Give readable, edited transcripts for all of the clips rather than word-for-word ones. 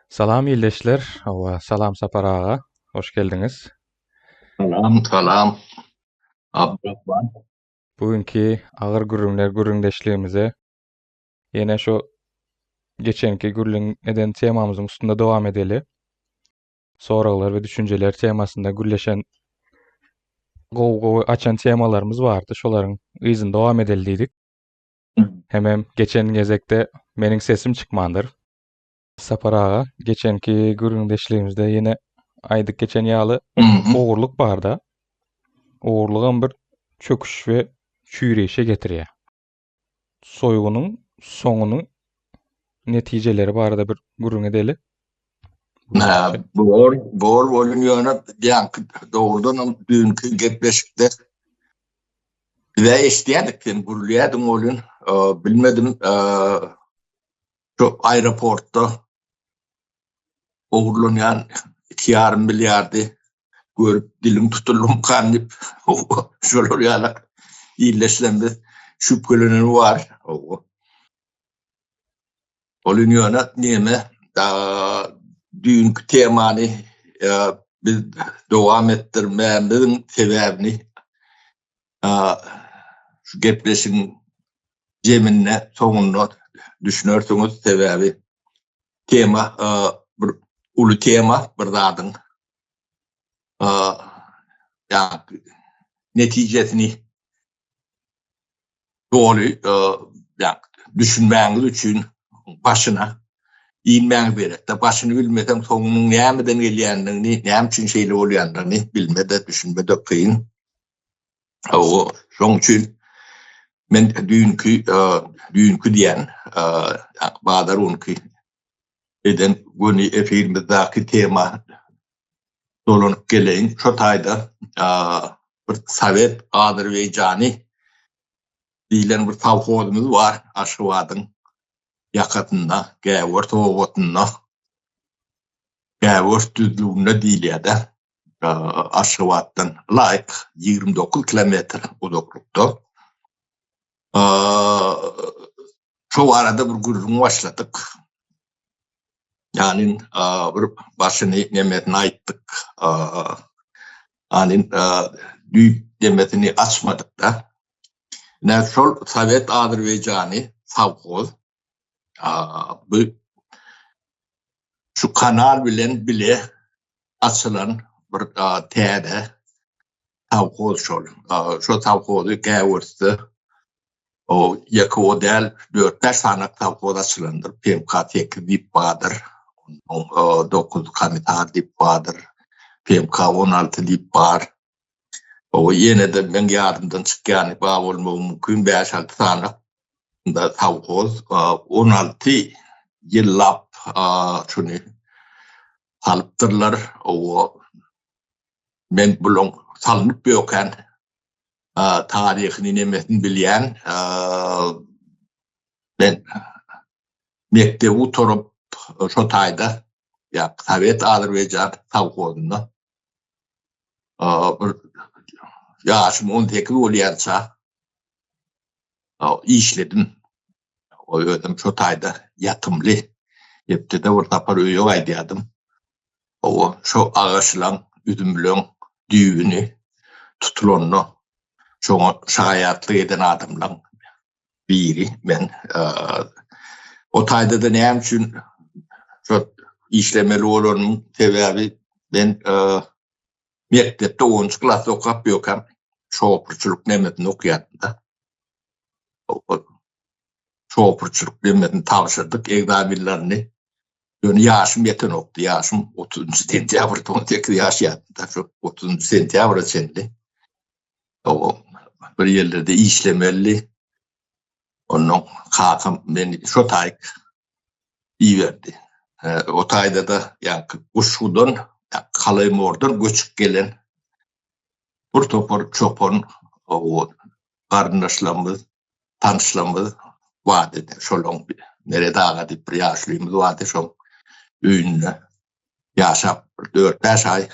Salam ildeşler. Hawa, salam Sapar aga. Hoş geldiňiz. Salam, salam. Abdurrahman. Bu günki agyr gürrüňler gürrüňdeşligimize ýene şu geçenki gürrüň eden temamyzyň üstünde dowam edeli. Soraglar we düşünjeler temasynda gürleşen gowy-gowy açan temalarymyz bardy. Şolaryň yzyny dowam edeli diýdik. Hemem geçen gezekde meniň sesim çykmandyr. Sapar aga, geçenki gürrüňdeşligimizde ýene aýdyp geçen ýaly ogurlyk barda. Ogurlygam bir çöküş we çüýreýşe getirýär. Soýgunyň soňunyň netijeleri barada bir gürrüň edeli. Hä, bor, bor bolun ýöne diýýänki dogrudanam düýnki gepleşikde Biz-ä eşidýärdik, sen gürleýärdiň welin, bilmedim, şu aeroportda ogurlanýan 2,5 milliardy görüp diliň tutuldymykan diýip, şolar ýaly illeşlemde şübheleneni bar. Ol ýöne neme, düýnki temany biz dowam etdirmämiziň sebäbini şu gepleşigiň jeminde soňunda düşünersiňiz. Sebäbi tema bir uly tema, bir zadyň netijesini doly düşünmäňiz üçin başyna inmäňiz gerekde. Başyny bilmeseň soňunyň nämeden gelýändigini, näme üçin şeýle bolýandygyny bilme-de, düşünme-de kyn. Hawa, şoň üçin men düýnki, düýnki diýen, bazar günki eden göni efirimizdäki tema dolanyp geleýin. Şo taýda bir Sowet Azerbaýjany diýlen bir sowhozymyz bar Aşgabadyň ýakasynda, Gäwers obasynda, Gäwers düzlüginde diýilýär-de, Aşgabatdan laýyk 29 kilometr uzaklykda. Şo barada bir gürrüň başladyk. Ýagny bir başyny nemesini aýtdyk. Ýagny düýp demesini açmadyk-da. Ine şol Sowet Azerbaýjany sowhoz bu şu kanal bilen bile açylan bir täze sowhoz şol. Şo sowhozy Gäwersde O ýeke o däl, dört-bäş sany sowhoz açylandyr. PMK 8 diýip bardyr. Ondan 9 komisar diýip bardyr. PMK 16 diýip bar. O ýene-de meň ýadymdan çykýany bar bolmagy mümkin 5-6 sany da sowhoz 16 ýyllap şuny salypdyrlar. O men bulaň salynyp ýöken taryhyny nemesini bilýän. Men mekdebi gutaryp şo taýda ýa Sowet Azerbaýjan sowhozynda bir ýaşym 18 bolýança işledim. O özüm şo taýda ýatymly. Hepdede bir sapar öýe gaýdýardym. Hawa, şo agaçlaň, üzümleň düýbüni tutulanda şoňa şaýatlyk eden adamlaň biri men. O taýda-da näme üçin şo işlemeli bolanymyň sebäbi men mekdepde onunjy klasda okap ýörkäm şopurçylyk nemesini okýardym-da. Şopurçylyk nemesini tabşyrdyk, ekzamenlerini. Ýöne ýaşym ýetenokdy. Ýaşym otuzynjy sentýabrda 18 ýaş ýadymda. Şu otuzynjy sentýabra çenli bir ýerlerde işlemeli. Ondan kakam meni şo taýyk iberdi. O taýda-da ýaňky Guşgudan, Kalaýmordan göçüp gelen bir topar çopan garyndaşlarymyz, tanyşlarymyz bardy. Şolaň Meret aga diýip bir ýaşulymyz bardy, şoň öýünde ýaşap bir dört-bäş aý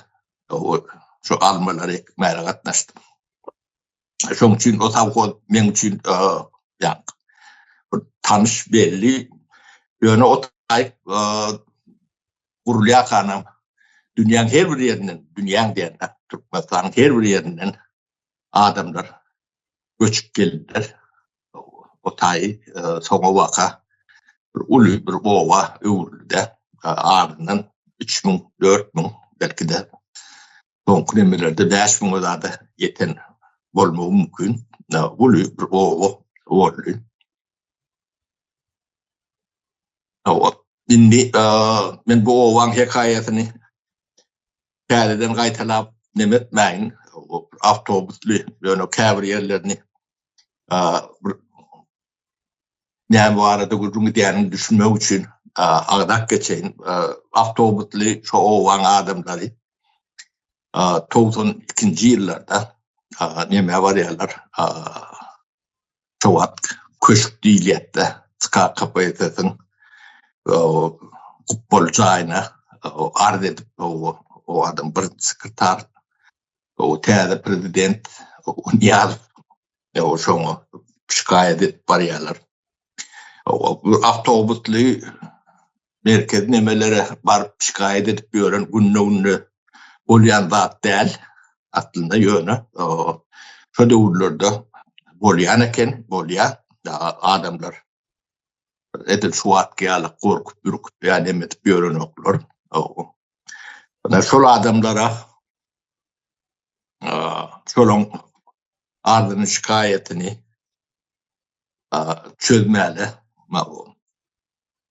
şu almalary ekmäge gatnaşdym. Şoň üçin o sowhoz meň üçin bir tanyş belli. Ýöne o taýyk. gurulýarkanam dünýäň her bir ýerinden, dünýäň diýende Türkmenistanyň her bir ýerinden adamlar göçüp geldiler. O taýy soňa baka bir uly bir oba öwrüldi-de. Azyndan 3000, 4000 belki-de soňky nemelerde 5000-e zada ýeten bolmagy mümkin. Uly bir oba boldy. Indi men bu obaň hekaýasyny täzeden gaýtalap neme etmäýin. Awtobusly, ýöne käbir ýerlerini bir näme barada gürrüň edýänini düşünmek üçin agzap geçeýin. Awtobusly şo obaň adamlary 92-nji ýyllarda nämä barýarlar? Şo wagt köşk diýilýärdi. TK KPSS-iň gupbaly jaýyna arz edip, o adam birinji sekretar, o täze prezident Nyýazow şoňa şikaýat edip barýarlar. Awtobusly merkez nemelere baryp şikaýat edip ýören günde-günde bolýan zat däl. Aslynda ýöne şo döwürlerde bolýan eken, bolýar. Adamlar edil şu wagtky ýaly gorkup, ürküp ýa neme edip ýörenoklar. Şol adamlara şolaň arzyny, şikaýatyny çözmäne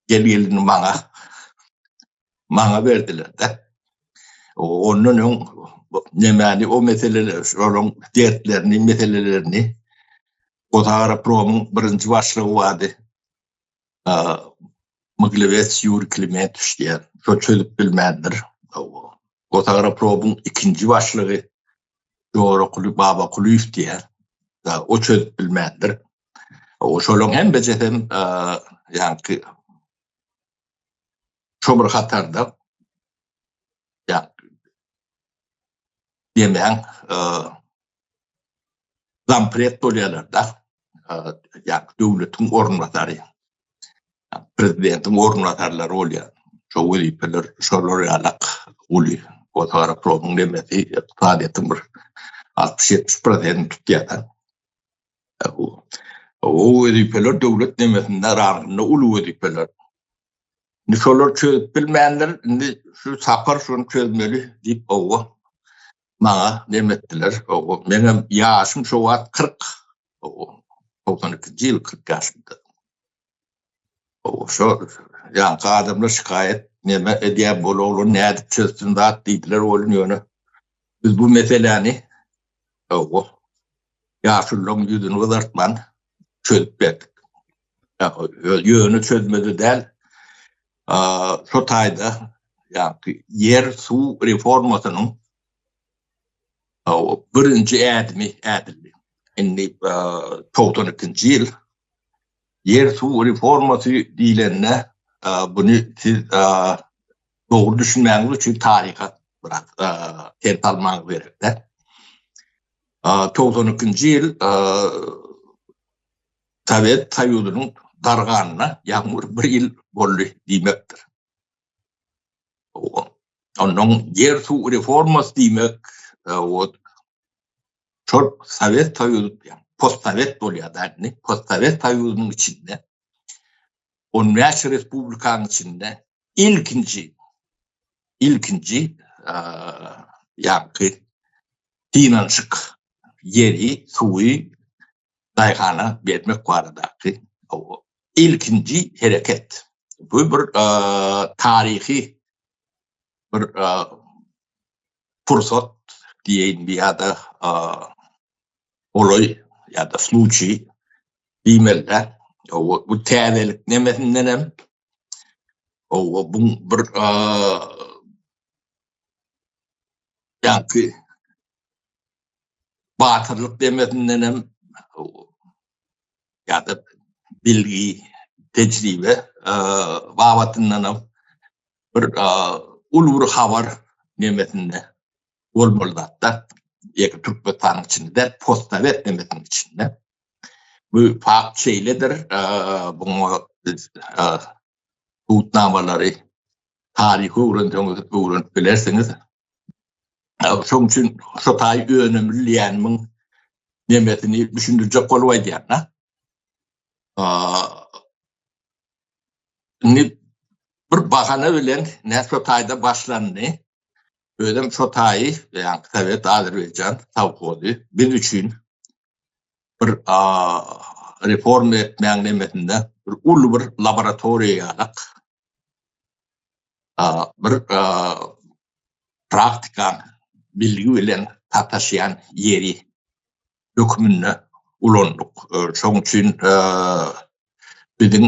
gel-gelini maňa maňa berdiler-de. Ondan öň nemäni o meseleler, şolaryň dertlerini, meselelerini Gosagropromyň birinji başlygy bardy. Mglewets Ýuriý Klimentowiç diýen. Şo çözüp bilmändir. Gosagropromyň ikinji başlygy Jorakuly Babakulyýew diýen. O çözüp bilmändir. O şolaryň hemmejesem ýaňky şo bir hatarda ýa demäň zampred bolýarlar-da, ýa döwletiň orunbasary, prezidentiň orunbasarlary bolýar. Şo wezipeler şolar ýalak uly Gosagropromyň nemesi ykdysadyýetiň bir 60-70 prosentini tutýar-da. O wezipeler döwlet nemesinde rangynda uly wezipeler. Indi şolar çözüp bilmändir, indi şu sapar şuny çözmeli diýip owa maňa neme etdiler. Owa meňem ýaşym şo wagt 40. Owa 92-nji ýyl 40 ýaşymda. Owa şo ýaňky adamlar şikaýat neme edýär bol oglan nädip çözsün zat diýdiler welin ýöne biz bu meseläni owa ýaşulularyň ýüzüni gyzartman çözüp berdik. Ýöne çözmedi däl. Şo taýda ýagny ýer suw reformasynyň birinji ädimi ädildi. Indi 92-nji ýyl ýer suw reformasy diýlende buny siz dogry düşünmäňiz üçin taryha biraz ser salmagyňyz gerekde. 92-nji ýyl Sowet Soýuzynyň darganyna ýaňy bir ýyl boldy diýmekdir. Ondan ýer-suw reformasy diýmek, şol Sowet Soýuzy, postsowet bolýar-da indi, postsowet Soýuzynyň içinde 15 respublikanyň içinde ilkinji ilkinji ýaňky synanyşyk ýeri, suwy daýhana bermek baradaky ilkinji hereket. Bu bir taryhy bir pursat diýeýinmi ýa-da golaý ýa-da sluçiý diýmeli-dä. Bu täzelik nemesinden hem bu bir ýaňky batyrlyk demesinden hem ýa-da bilgi, tejribe babatyndan hem bir uly bir habar nemesinde bolmaly zatda. Ýeke Türkmenistanyň içinde däl, postsowet nemesiniň içinde. Bu fakt şeýledir, buňa biz subutnamalary. Taryhy öwrenseňiz öwrenip bilersiňiz. Şoň üçin şo taý önümli diýýänimiň nemesini düşündirjek bolup aýdýan-da. Indi bir bahana bilen nä şo taýda başlandy. Özem şo taýy, ýagny Sowet Azerbaýjan sowhozy biz üçin bir reforma etmäň nemesinde bir uly bir laboratoriýa ýalak bir praktika bilgi bilen sataşýan ýeri hökmünde ulandyk. Şoň üçin biziň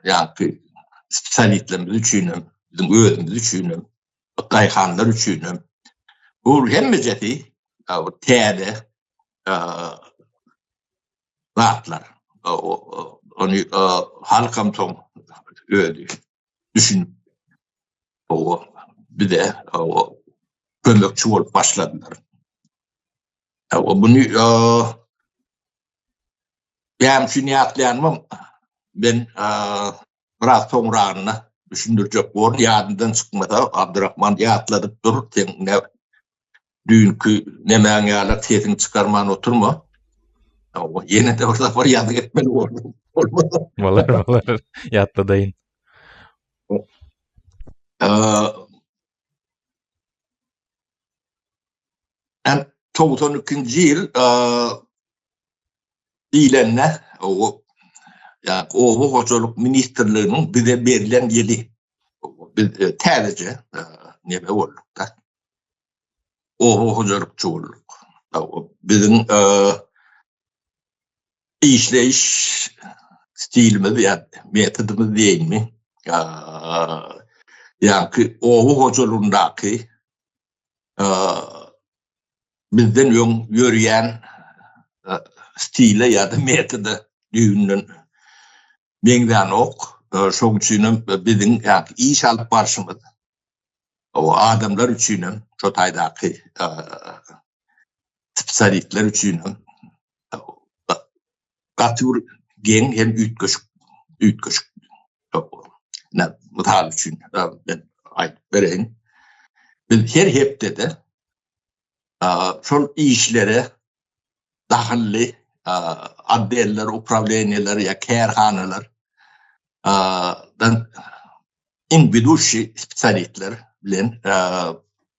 ýaňky spesialistlerimiz üçin hem, biziň özümiz üçin hem, daýhanlar üçin hem bu hemmejesi täze zatlar. Ony halkam soň özi düşünip bize kömekçi bolup başladylar. Muny näme üçin ýatlaýanymam men biraz soňragyna düşündirjek borun. Ýadymdan çykmasa Abdurahman ýatladyp dur. Sen ne düýnki nemäň ýaly sesiňi çykarman oturma. Ýene-de bir sapar ýazgy etmeli boldum. Bolmasa. Bolar, bolar. Ýatladaýyn. Hem 92-nji ýyl diýlende, o ýa oba hojalyk ministrliginiň bize berlen ýyly. Biz e, täzeje e, neme bolduk-da. Oba hojalykçy bolduk. Biziň e, işleýiş stilimiz ýa metodymyz diýeýinmi? Ýa-ki oba hojalygyndaky bizden öň ýörýän stile ýa-da metoda düýbünden meňzänok. Şoň üçin hem biziň ýa-ki iş alyp barşymyz o adamlar üçin hem şo taýdaky spesialistler üçin hem gaty bir geň hem üýtgeşik üýtgeşik. Mysal üçin men aýdyp bereýin. Biz her hepdede şol işlere dahylly otdeller, uprawleniýeler ýa kärhanalar dan iň weduşiý spesialistler bilen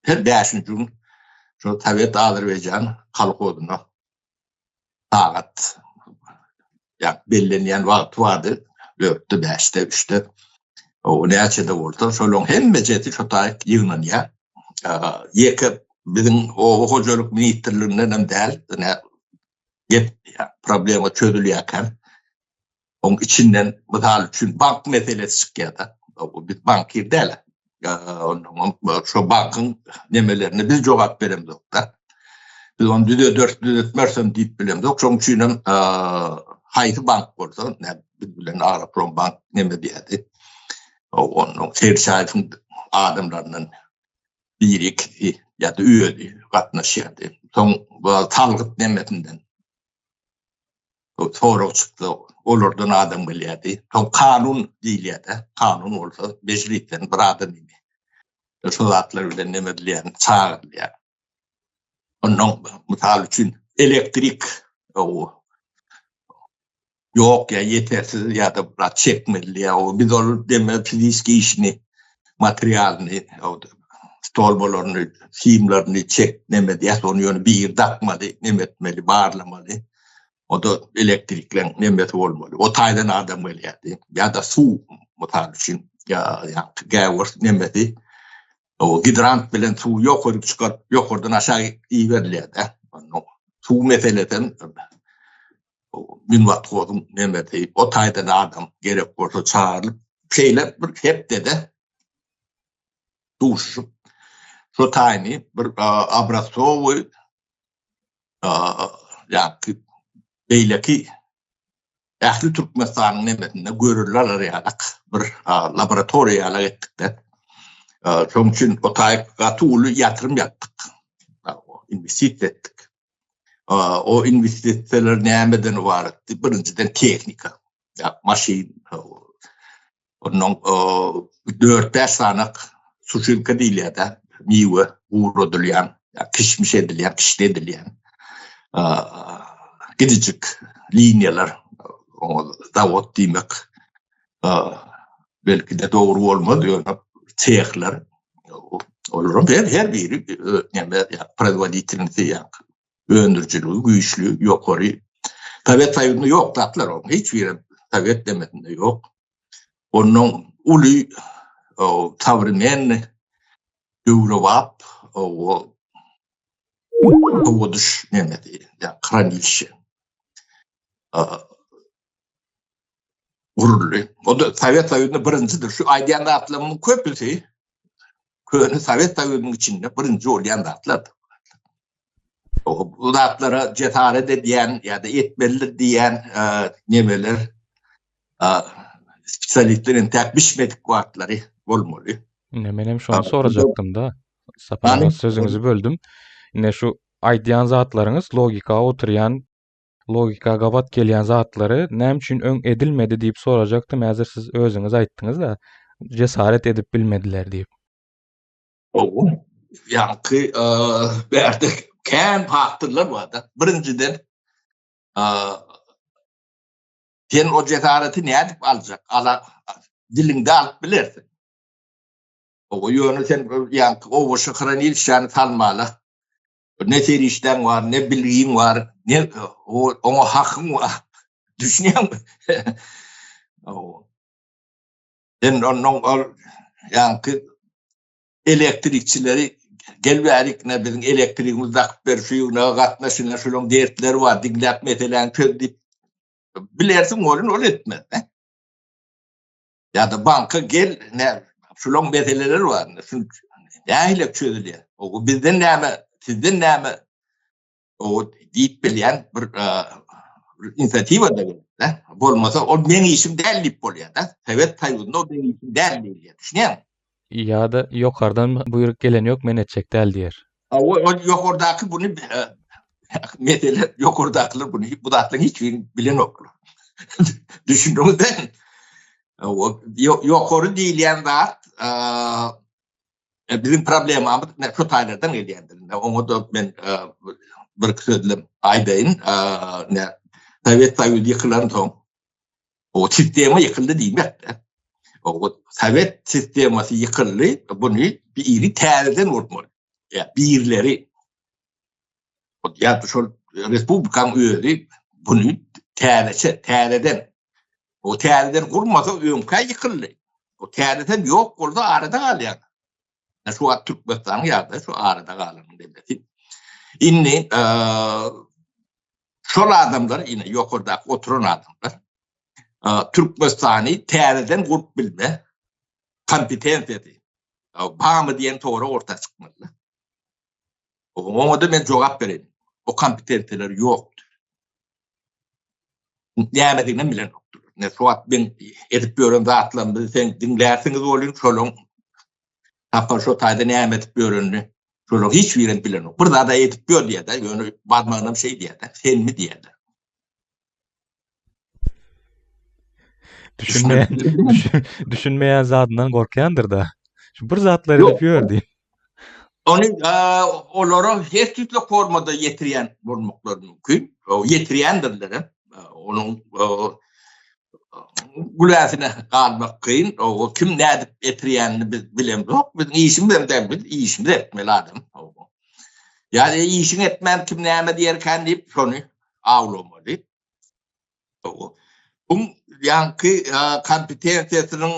her bäşinji gün şol Sowet Azerbaýjan kolhozyna sagat ýa bellenýän wagty bardy, dörtde, bäşde, üçde, o näçede bolsa, şolaryň hemmejesi şo taýyk ýygnanýar. Ýeke biziň oba hojalyk ministrliginden hem däl, ine gep problema çözülýärkä, oň içinden mysal üçin bank meselesi çykýar-da. Biz bankir däl. Ondan şo bankyň nemelerine biz jogap beremzok-da. Biz ony düzederis, düzetmerisem diýip bilemzok. Şoň üçin hem haýsy bank bolsa, biz bilen Agroprombank neme diýerdi. Onuň Serçaýewiň adamlaryndan biri, ikisi ýa-da özi gatnaşýardy. Soň salgyt nemesinden sorag çyksa, olardan adam gelýärdi. Soň kanun diýilýär-de, kanun bolsa mejlisden bir adam indi. Şo zatlar bilen neme edilýär, çagyrylýar. Ondan mysal üçin elektrik ýok ýa ýetersiz ýa-da biraz çekmeli ýa o biz ol deme fiziski işini materialyny stolbalaryny simlerini çek neme diýýäs ony ýöne bir dakmaly neme etmeli barlamaly o-da elektrikleň nemesi bolmaly o taýdan adam gelýärdi ýa-da suw mysal üçin ýa gäwür nemesi o gidrant bilen suwy ýokaryk çykaryp ýokardan aşak iberilýär-de suw meselesem Minwathozyň nemesi, o taýdan adam gerek bolsa çagyrylyp, şeýle bir hepdede duşuşyp, şo taýyny bir obrazcowy ýa-ki beýleki ähli Türkmenistanyň nemesinde görelde alar ýalak bir laboratoriýa ýalak etdik-de. Şonuň üçin o taýy gaty uly ýatyrym ýatdyk. Investisiýa etdik. O investisiýalar nämeden ybaratdy? Birinjiden tehnika, maşyn. Ondan 4-5 sanak suşilka diýilýär-de, miwe guradylýan, kişmiş edilýän, kişde edilýän gidijik liniýalar, oňa zawod diýmek belki-de dogry bolmaz, ýöne sehler, olaryň her, her biri näme, proizwoditelnisi, öndürijiligi güýçli, ýokary. Sowet Soýuzynda ýok zatlar oň, hiç biri sowet demesinde ýok. Ondan uly sowremenny döwrebap o sowadyş nemesi, ýa hranilişe guruldy. O da Sowet Soýuzynda birinjidir. Şu aýdýan zatlarymyň köpüsi köne Sowet Soýuzynyň içinde birinji bolýan zatlardyr. Bu zatlara jesaret edýän ýa-da etmelidir diýýän nemeler spesialistler entäk bişmedik wagtlary bolmaly. Ine menem şony sorajakdym-da. Sapar aga sözüňizi böldüm. Ine şu aýdýan zatlaryňyz logika oturýan, logika gabat gelýän zatlary näme üçin öň edilmedi diýip sorajakdym, häzir siz özüňiz aýtdyňyz-da, jesaret edip bilmediler diýip. Hawa, ýaňky bärde kän faktorlar bar-da. Birinjiden, sen o jesareti nädip aljak? Ala diliňde alyp bilersiň. Hawa, ýöne sen ýaňky owaşy hranilişäni salmala ne serişdäň bar, ne bilgiň bar, ne oňa hakyň bar. Düşünýäňmi? Hawa. Sen ondan ol ýaňky elektrikçileri gel bärik ne biziň elektrigimizi dakyp ber şu ýygnaga gatnaş ine şulaň dertleri bar diňläp meseläni çöz diýip bilersiň welin ol etmez. Ýa-da banka gel ne şulaň meseleleri bar şu nähili çözülýär. O bizden näme sizden näme o diýip bilýän bir inisiatiwa da gerek. Bolmasa ol meň işim däl diýip bolýar-da. Sowet Soýuzynda ol meň işim däl diýilýär. Düşünýäňmi? Ýa-da ýokardan buýruk gelen ýok, men etjek däl diýer. O ýokardaky buny mesele ýokardakylar buny bu zatlaryň hiç birini bilenoklar. Düşündiňiz däl? O ýokary diýilýän zat Biziň problemamyz ine şu taýlardan gelýändir. Ine oňa-da men bir iki sözlem aýdaýyn. Ine Sowet Soýuzy ýykylansoň o sistema ýykyldy diýmek-de. O Sowet sistemasy ýykyldy, buny biri täzeden gurmaly. Ýa birleri ýa şol respublikanyň özi buny täzeçe, täzeden O täzeden gurmasa öňkä ýykyldy. O täzeden ýok bolsa arada galýar. Şu wagt Türkmenistanyň ýagdaýy şu arada galanyň demesi. Indi şol adamlar ine ýokardaky oturan adamlar Türkmenistany täzeden gurup bilme kompetensiýasy barmy diýen sorag orta çykmaly. Oňa-da men jogap bereýin. O kompetensiýalar ýokdy. Nämediginem bilenokdylar. Ne şu wagt men edip ýören zatlarymyzy sen diňlärsiňiz welin, şolaň Sapar şo taýda näme edip ýörenini şolaň hiç birem bilenok. Bir zada edip ýör diýýär-de, ýöne barmagynam şeý diýýär-de, senmi diýýär-de. Düşünmeýän, düşünmeýän zadyndan gorkýandyr-da. Şu bir zatlar edip ýör diýip. Ony olara her türlü formada ýetirýän bolmaklary mümkin. Ýetirýändirler hem. Onuň güläsine galmak kyn. O kim nädip ýetirýänini biz bilemzok. Biziň işimiz hem däl, biz işimizi etmeli adam. Ýa-da işiňi etmän kim näme diýerkän diýip şony awlamaly. Bu ýaňky kompetensiýasynyň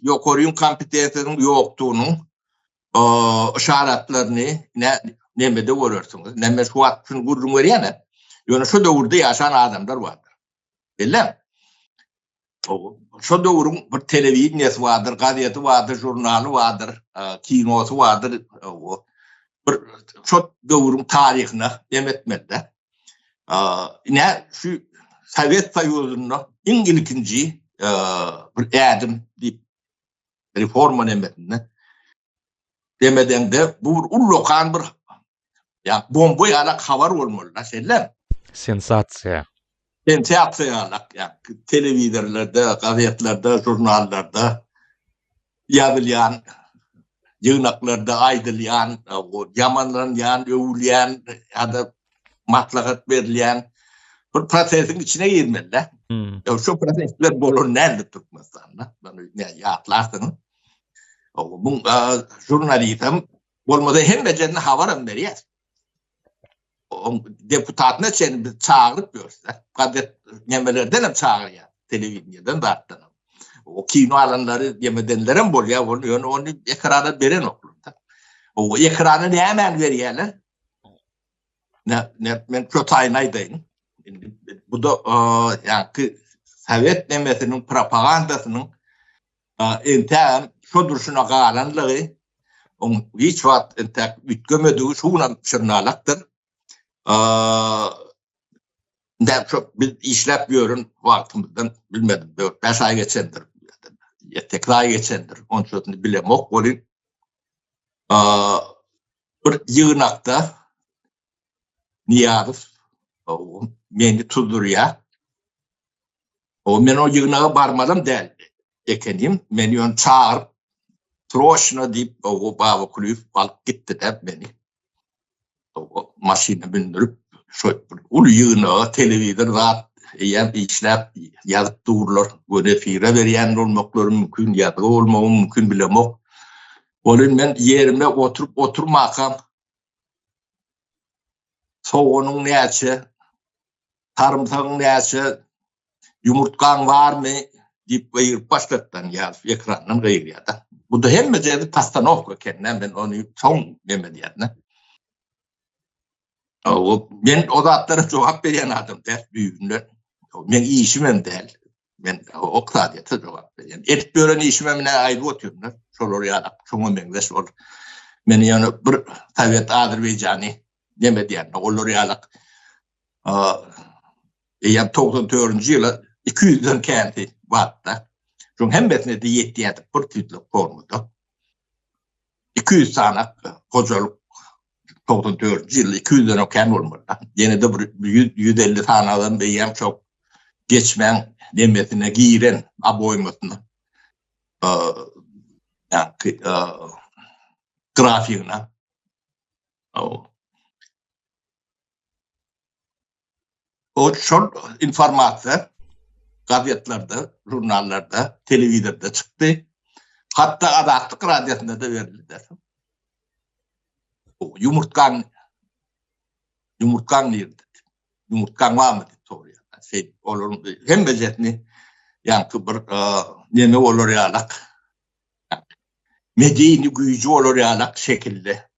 ýokaryň kompetensiýasynyň ýokdugynyň yşaratlaryny nemede görersiňiz. Näme şu wagt şuny gürrüň berýän-ä. Ýöne şu döwürde ýaşan adamlar bardyr. Belli. Şo döwrüň bir telewideniýesi bardyr, gazeti bardyr, žurnaly bardyr, kinosy bardyr. Bir şo döwrüň taryhyna dem etmeli-de. Ine şu Sowet Soýuzynda iň ilkinji bir ädim diýip reforma nemesinde demedeňde bu bir ullakan bir ýa bomba ýalak habar bolmaly-da, şeýle. Sensasiýa. Sensasiýa ýalak, ýa telewizorlarda, gazetlerde, žurnallarda. ýazylýan, ýygnaklarda aýdylýan, ýamanlanýan, öwülýän ýa-da maslahat berilýän bir prosesiň içine girmeli-de. Hmm. Şu prosesler bolan däldir Türkmenistanda. Muny ýatlarsyň. Bu žurnalistem bolmasa hemme ýerine habaram berýär. Deputatyna çenli biz çagyryp ýörüs-de. Gazet nemelerden hem çagyrýar, telewideniýeden zatdan hem. O kino alanlary nemedenlerem bolýar, ony ýöne ony ekrana berenoklar-da. O ekrana nämäni berýärler? Ne, ne, men şu taýyny aýdaýyn. Indi bu da ýaňky sowet nemesiniň propagandasynyň entägem şo durşuna galanlygy, oň hiç wagt entäk üýtgemedigi şu günem şyrnalakdyr. Indi şo biz işläp ýören wagtymyzdan bilmedim, 4-5 aý geçendir, 8 aý geçendir, onçasyny bilemok welin, bir ýygnakda Nyýazow meni tuzdurýar. O men o ýygnaga barmalam däl ekenim. Meni ýöne çagyryp, sroçno diýip, o Baba Kulyýew alyp gitdi-de meni. O maşyna mündürip, şo bir uly ýygnaga telewizor zat eýýäm işläp ýazyp durlar. Göni efire berýän bolmaklary mümkin, ýazgy bolmagy mümkin bilemok. Welin men ýerime oturyp oturmakam soganyň näçe, sarymsagyň näçe, ýumurtgaň barmy diýip gygyryp başlatdan ýa ekrandan gygyrýar-da. Bu-da hemme jeri postanowka eken-dä, men ony soň neme diýýän-dä. Men o zatlara jogap berýän adam däl düýbünden. Meň işimem däl. Men ykdysadyýete jogap berýän. Edip ýören işimem ine aýdyp otyryn-da, şolar ýaly, şoňa meňzeş ol. Men ýöne bir sowet Azerbaýjany neme diýende, olar ýaly eýýäm 94-nji ýyla 200-den känsi bardy-da. Şoň hemmesine-de ýetýärdik bir tüýtlük formada. 200 sany hojalyk 94-nji ýylda 200-den kän bolmaly. Ýene-de bir 100 150 sany adam eýýäm şo geçmäň nemesine giren oboýmasyna ýa-ki grafigine. O şol informasiýa gazetlerde, žurnallarda, telewizorda çykdy. Hatda Azatlyk radiosynda-da berildi. Ýumurtgaň ýumurtgaň nirde? Ýumurtgaň barmy diýip soraýar. Şeý olaryň hemmejesini ýaňky bir neme bolar ýalak medeni güýji bolar ýalak şekilde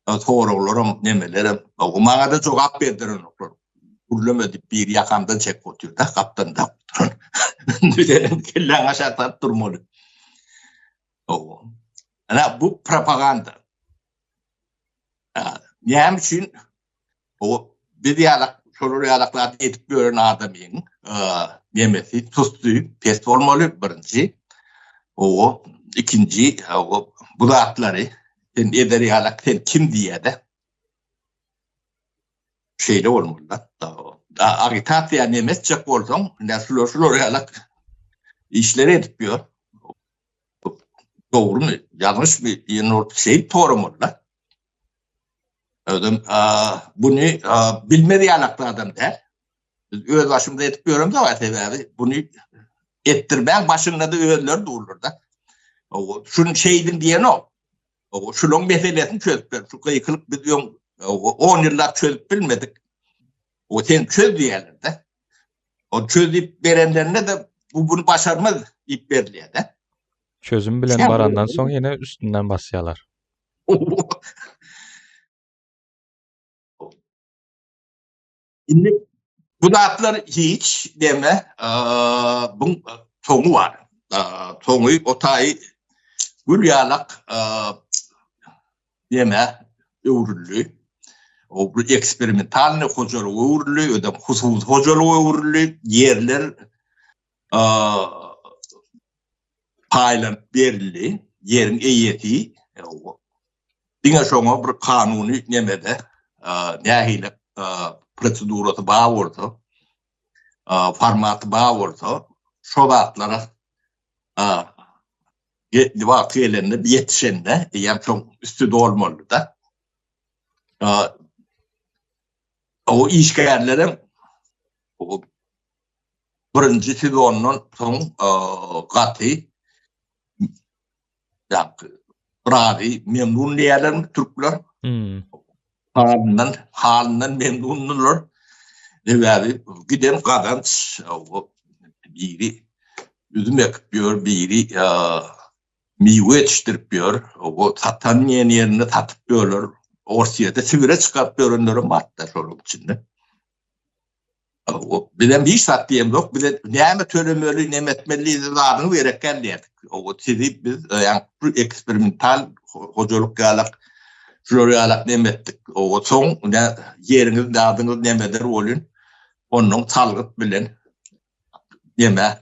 soraglaram, nemelerem, maňa-da jogap berdirenoklar. Gürleme diýip biri ýakamdan çekip otyr-da, gapdalynda oturan. Indi senem kelläňi aşak salyp durmaly. Ana bu propaganda. Näme üçin o biz ýalak, şolar ýalak zat edip ýören adamyň nemesi, susty pes bolmaly birinji. O ikinji, o bu zatlary sen eder ýalak sen kim diýýär-de. Şeýle bolmaly-da. Agitasiýa neme etjek bolsaň, ine şular şular ýalak işleri edip ýör. Dogrumy, ýalňyşmy diýen bolup şeýdip soramaly-da. Özem buny bilmez ýalak adam däl. Biz öz başymyza edip ýöremzok sebäbi buny etdirmäň başynda-da özleri durlar-da. Şuny şeýdiň diýenok. Şulaň meselesini çözüp ber. Şu gykylyk biz öň 10 ýyllap çözüp bilmedik. O sen çöz diýerler-de. O çöz diýip berenlerine-de bu bunu başarmaz diýip berilýär-de. Çözüm bilen barandan soň ýene üstünden basýarlar. Indi bu zatlar hiç deme, buň soňy bar. Soňy o taýy gül ýalak deme öwrüldi. O bir eksperimentalny hojalyga öwrüldi, özem hususy hojalyga öwrüldi. Ýerler paýlanyp berildi. Ýeriň eýesi diňe şoňa bir kanuny nemede nähili prosedurasy bar bolsa, formaty bar bolsa, şo zatlara. Wagty gelende, ýetişende, eýýäm şoň üsti dolmalydy-da. O işgärlerem birinji sezondan soň gaty razy, memnun diýerlermi türkler? Hmm. Halyndan, halyndan memnundylar. Sebäbi giden gazanç biri üzüm ekip ýör, biri miwe ýetişdirip ýör. O satan diýen ýerinde satyp ýörler. Orsýete Sibire çykaryp ýörenlerem bar-da şolaryň içinde. Bizem hiç zat diýemzok. Bize näme tölemeli, näme etmeli zadyňyz gerek däl diýerdik. O sizi biz ýa eksperimental hojalyk ýalak şular ýalak näme etdik. O soň ne ýeriňiz, zadyňyz nämedir bolun. Ondan salgyt bilen näme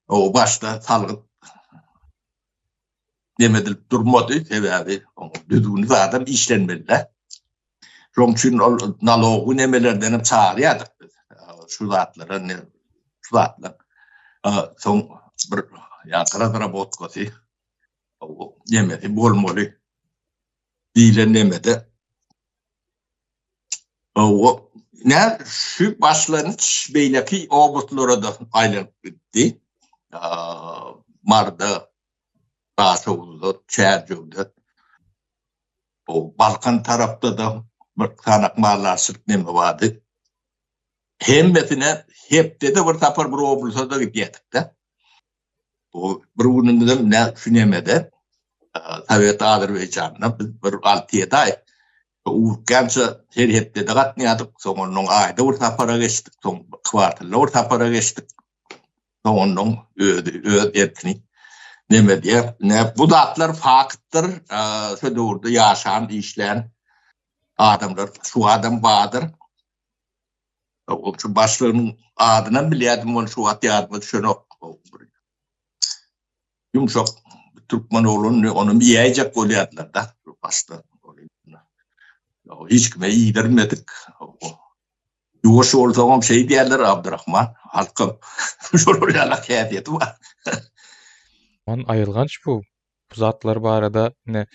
o başda salgyt neme edilip durmady, sebäbi düzgüni zadam işlenmeli-dä. Şonuň üçin ol nalogy nemelerden hem çagyrýardyk biz. Şu zatlara ne şu zatlar. Soň bir ýa razrabotkasy nemesi bolmaly diýlen nemede. O ne şu başlangyç beýleki oblastlara-da aýlanyp gitdi. Marda, Daşoguzda, Çärjewde, o Balkan tarapda-da bir sanak maldarçylyk neme bardy. Hemmesine hepdede bir sapar bir oblasa-da gidýärdik-de. O bir günümizem ne şu nemede Sowet Azerbaýjanyna biz bir 6-7 aý urukýança her hepdede gatnaýardyk. Soň ondan aýda bir sapara geçdik, soň kwartalda bir sapara geçdik. Soň ondan özi öz erkini neme edýär. Ne bu zatlar faktdyr. Şu döwürde ýaşan, işlän adamlar şu adam bardyr. O şu başlygynyň adynam bilýärdim, ony şu wagt ýadyma düşenok. Ýumşak türkmen oglanyny ony iýäýjek bolýardylar-da başda. Hiç kime iýdirmedik. Ýuwaş bolsaňam şeý diýerler Abdurahman, halkam şolar ýaly häsiýeti bar. Man aýylganç bu. Bu zatlar barada ine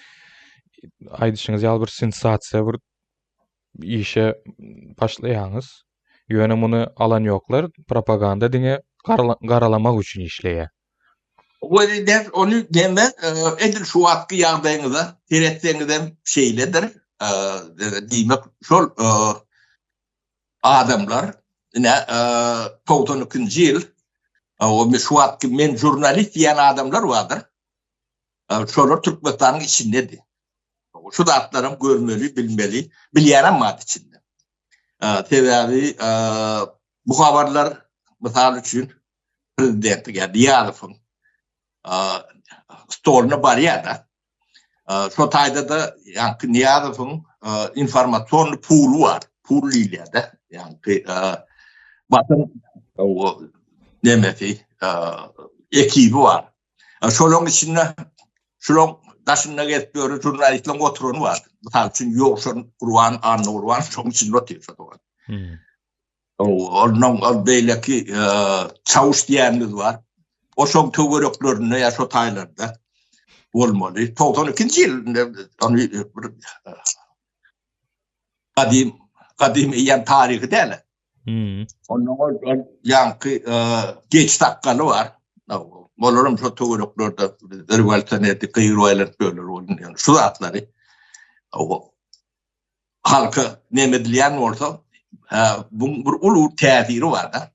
aýdyşyňyz ýaly bir sensasiýa bir işe başlaýaňyz. Ýöne muny alan ýoklar, propaganda diňe garalamak üçin işleýär. Weli ony deme, edil şu wagtky ýagdaýyňyza seretseňizem şeýledir. Diýmek, şol adamlar ine 92-nji ýyl şu wagtky men žurnalist diýen adamlar bardyr. Şolar Türkmenistanyň içindedi. Şu zatlaram görmeli, bilmeli, bilýänem bar içinde. Sebäbi bu habarlar mysal üçin prezidentiň ýa Nyýazowyň stoluna barýar-da. Şo taýda-da ýaňky Nyýazowyň informasionny puly bar. Pul diýilýär-de. Ýaňky Watan nemesi, ekibi bar. Şolaryň içinde şularyň daşynda gezip ýören žurnalistleriň oturany bar. Mysal üçin Ýowşan Gurban, Annagurban şoň içinde otyr şo wagt. Ondan ol beýleki çawuş diýenimiz bar. O şoň töwereklerinde ýa şo taýlarda bolmaly. 92-nji ýylynda ony bir gadym gadym eýýäm taryhy däl. Hmm. Ondan ol ýaňky geç sakgaly bar. Olaram şo töwereklerde rewolýusionerdi, gygyryp aýlanyp ýörler boldy. Ýani şu zatlary halka neme edilýän bolsa, bu bir uly täsiri bar-da.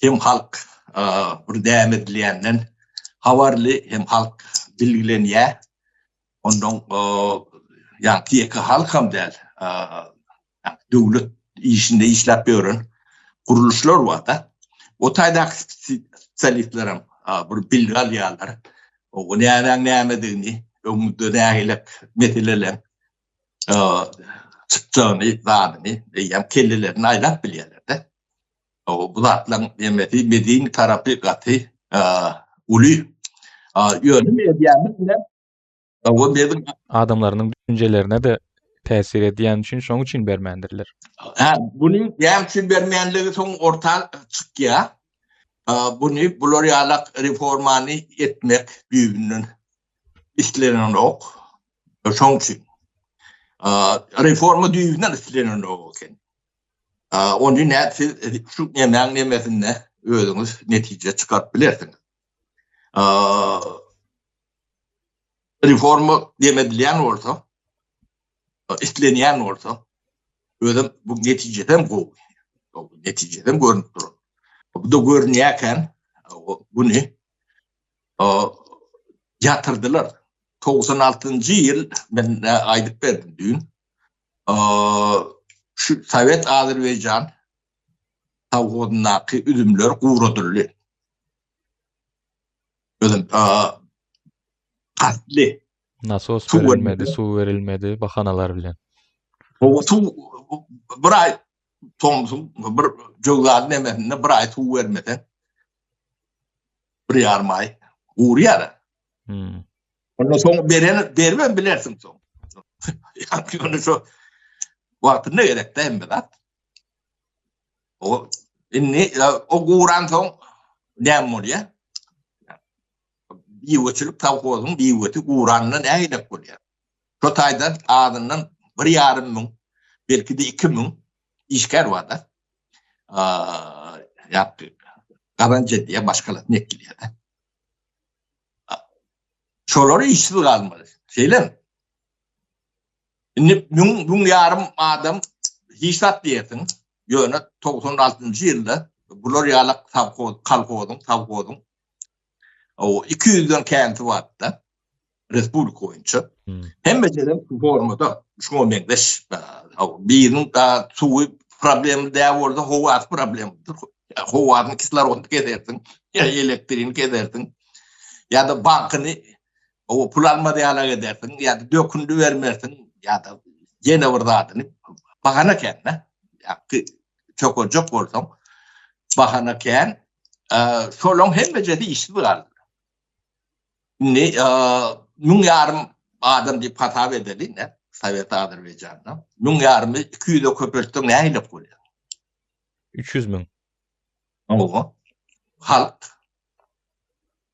Hem halk bir näme edilýänden habarly, hem halk bilgilenýär. Ondan ýaňky ýeke halkam däl, döwlet işinde işläp ýören gurluşlar bar-da. O taýdaky spesialistlerem bir bilgi alýarlar. O nämäň nämedigini, öňümizde nähili meseleler çykjagyny, zadyny eýýäm kellelerini aýlap bilýärler-de. Bu zatlaryň nemesi, medeni tarapy gaty uly. Ýöne mediamyz bilen o biziň adamlarynyň düşünjelerine-de täsir edýäni üçin şoň üçin bermändirler. Hä, buny näme üçin bermänligi soň orta çykýar. Buny bular ýalak reformany etmek düýbünden. islenenok. Şoň üçin reforma düýbünden islenenok eken. Ony nädip siz şu nemäň nemesinde özüňiz netije çykaryp bilersiňiz. Reforma demedilýän bolsa, islenýän bolsa, özem bu netijesem gowy. Netijesem görünip duran. Bu da görünýärken güni ýatyrdylar. 96-njy ýyl men aýdyp berdim düýn. Şu Sowet Azerbaýjan sowhozyndaky üzümler guradyldy. Özüm kastly. Nasos berilmedi, suw berilmedi bahanalar bilen. Suw bir aý tomsuň bir jöwzaly nemesinde bir aý suw bermese bir ýarym aý gurýar. Hmm. Ondan soň beren beribem bilersiň soň. Ýa ony şo wagtynda gerek dä hemme zat. O indi o guran soň näme bolýar? Miweçilik sowhozyň miwesi guranda nähilek bolýar? Şo taýdan azyndan bir ýarym müň, belki-de 2000 işgär bar-da. Ýa gazanç edýär, maşgalasyny ekleýär-de. Şolar işsiz galmaly. Şeýlemi? Indi müň, müň ýarym adam hiç zat diýersiň, ýöne 96-njy ýylda bular ýalak sowhoz, kolhozyň, sowhozyň o 200-den känsi bardy-da respublika boýunça. Hmm. Hemmejenem şu formada şuňa meňzeş. Biriniň da suwy problemi däl bolsa howasy problemdir. Howasyny kislorodyny kesersiň, ýa elektriğini kesersiň, ýa-da bankyny o pul almaz ýalak edersiň, ýa-da dökündi bermersiň, ýa-da ýene bir zadyny bahana kän-de. Ýa-da çökerjek bolsaň bahana kän. Şolaň hemmejesi işsiz galdy. Indi müň ýarym adam diýip hasap edeli, ne? Sowet Azerbaýjanda. Müň ýarymy 200-e köpeltseň nähili bolýar? 300 müň. Oňa halk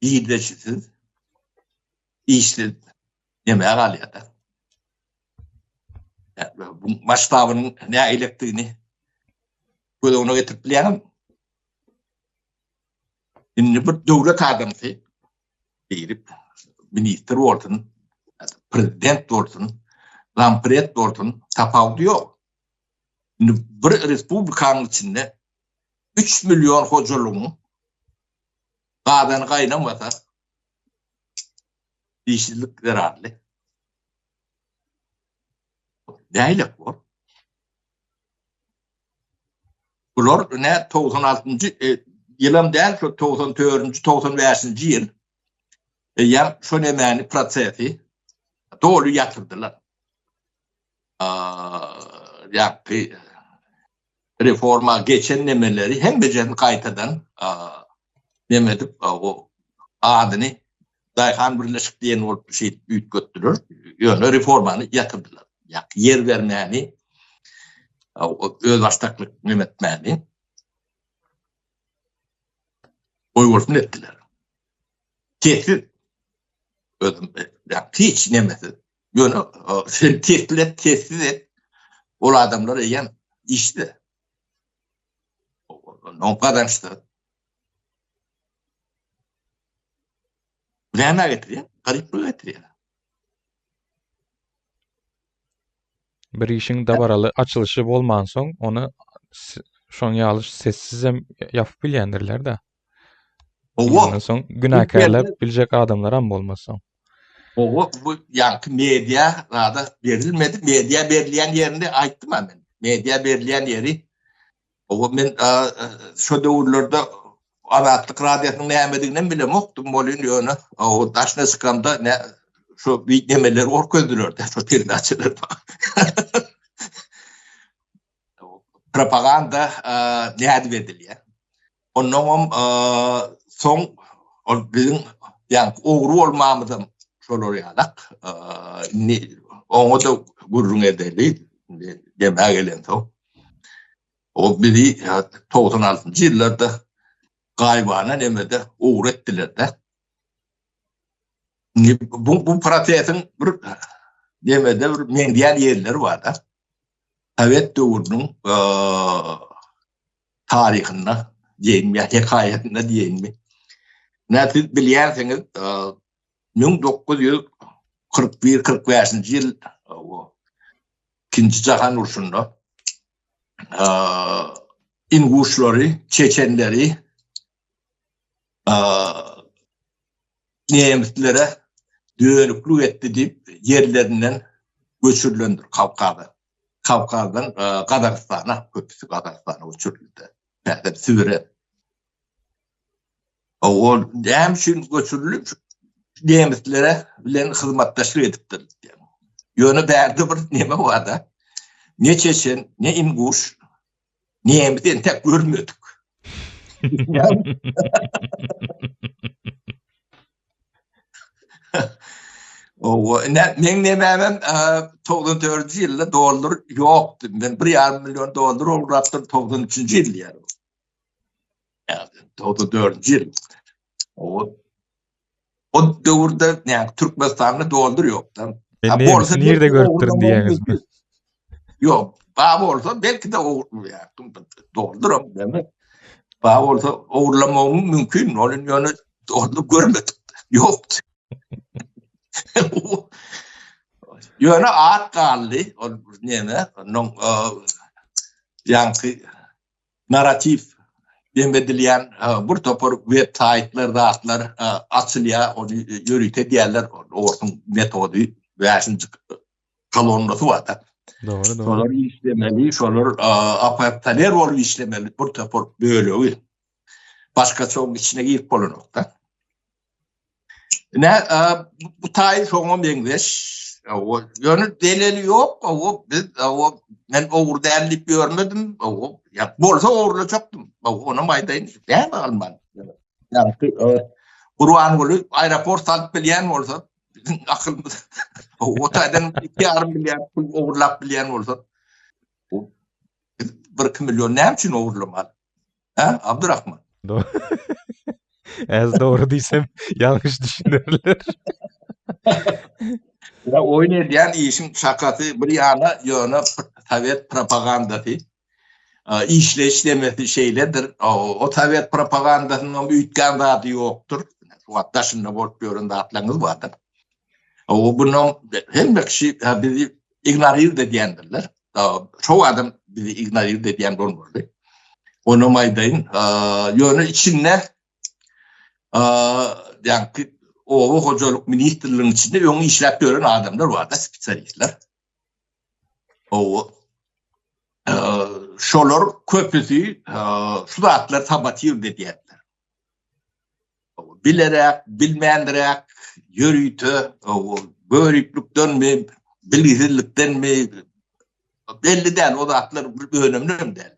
girdeçisiz, işsiz neme galýar-da. Bu masştabynyň nähilidigini göz öňüne getirip bilýäňizmi? Indi bir döwlet adamsy diýip, ministr bolsun, prezident bolsun, zampred bolsun, tapawudy ýok. Indi bir respublikanyň içinde 3 million hojalygyň gazany gaýnamasa işsizlik zerarly nähilek bor? Bular ne 96-njy e, ýylam däl, şu 94-nji, 95-nji ýyl eýýäm şo nemäni prosesi doly ýatyrdylar. Ýagny reforma geçen nemeleri hemmejesini gaýtadan neme edip o adyny Daýhan birleşik diýen bolup şeýdip üýtgetdiler. Ýöne reformany ýatyrdylar. Ýagny ýer bermäni, özbaşdaklyk neme etmäni goýbolsun etdiler. Sessiz özüm hiç nemesiz. Ýöne sen sesli et, sessiz et. Ol adamlar eýýäm işde. Onuň gazançda. Nämä getirýär? Garyplyga getirýär. Bir işiň dabaraly açylyşy bolmansoň, ony şoň ýaly sessizem ýapyp bilýändirler-de. Owa. Soň günäkärläp biljek adamlaram bolmaz soň. Owa, bu ýaňky media zada berilmedi. Media berilýän ýerini aýtdym-a men. Media berilýän ýeri Owa men şo döwürlerde Azatlyk radiosynyň nämediginem bilemokdym welin ýöne o daşyna çykamda ne şo bir nemeleri görkezdiler-de şo peredaçalar. Propaganda nädip edilýär? Onnoňam soň ol biziň ýaňky ogry bolmamyzam şolar ýalak. Indi oňa-da gürrüň edeli, indi demä gelensoň. O bizi 96-njy ýyllarda gaýybana nemede ogry etdiler-de. Bu, bu prosesiň bir demede bir meňzeýän ýerleri bar-da. Sowet döwrüniň taryhynda diýeýinmi ýa hekaýasynda diýeýinmi. Nä siz bilýänsiňiz, 1941-45-nji ýyl Ikinji jahan urşunda inguşlary, çeçenleri nemislere dönüklik etdi diýip ýerlerinden göçürilendir Kawkaza. Kawkazdan Gazagystana, köpüsi Gazagystana göçürildi. Täze Sibire. Ol näme üçin göçürildi? Nemislere bilen hyzmatdaşlyk edipdir. Ýöne bärde bir neme bar-da. Ne çeçen, ne inguş, nemis entek görmedik. Owa, ne, meň nemämem 94-nji ýylda dollar ýokdy. Men 1,5 million dollar ogurlapdym 93-nji ýyl ýaly. 94-nji ýyl. Owa. O döwürde näme Türkmenistanda dollar ýokdy. Men nemisi nirde görüpdirin diýýäňizmi? Ýok, ba bolsa belki-de dolduram deme. Ba bolsa ogurlamagym mümkin, ony ýöne doldur görmedik. Ýokdy. Ýöne at galdy, ol neme, onuň ýaňky narratiw dem edilýän bir topar web saýtlar, zatlar açylýar, ony ýörite edýärler, orsuň metody bäşinji kolonnasy bar-da. Dogry, dogry. Şolar işlemeli, şolar oppozisioner bolup işlemeli bir topar bölegi. Başgaça oň içine girip bolanok-da. Ine, bu taý şoňa meňzeş. Ýöne delili ýok, o biz o men ogry däl diýip ýörmedim. O ýa bolsa ogurlajakdym. Onam aýdaýyn, näme alman. Ýagny Gurbanguly aeroport salyp bilýän bolsa, biziň akylymyz o taýdan 2,5 milliard pul ogurlap bilýän bolsa, biz 1-2 million näme üçin ogurlamaly? Ha, Abdurrahman? Ez dogry diýsem ýalňyş düşünerler. Ya oýun edýän işiň şakasy bir ýana, ýöne sowet propagandasy işleýiş demesi şeýledir. O sowet propagandasynyň üýtgän zady ýokdur. Şu wagt daşynda bolup ýören zatlaryňyz bardyr. O bundan hemme kişi bizi ignorir edýändirler. Çow adam bizi ignorir edýän bolmaly. Onam aýdaýyn. Ýöne içinde ýaňky oba hojalyk ministrliginiň içinde öň işläp ýören adamlar bar-da, spesialistler. O şolar köpüsi şu zatlary sabotir edýärler. Bilerek, bilmändiräk, ýörite, göriplikdenmi, bilgisizlikdenmi belli däl, o zatlar önemli hem däl.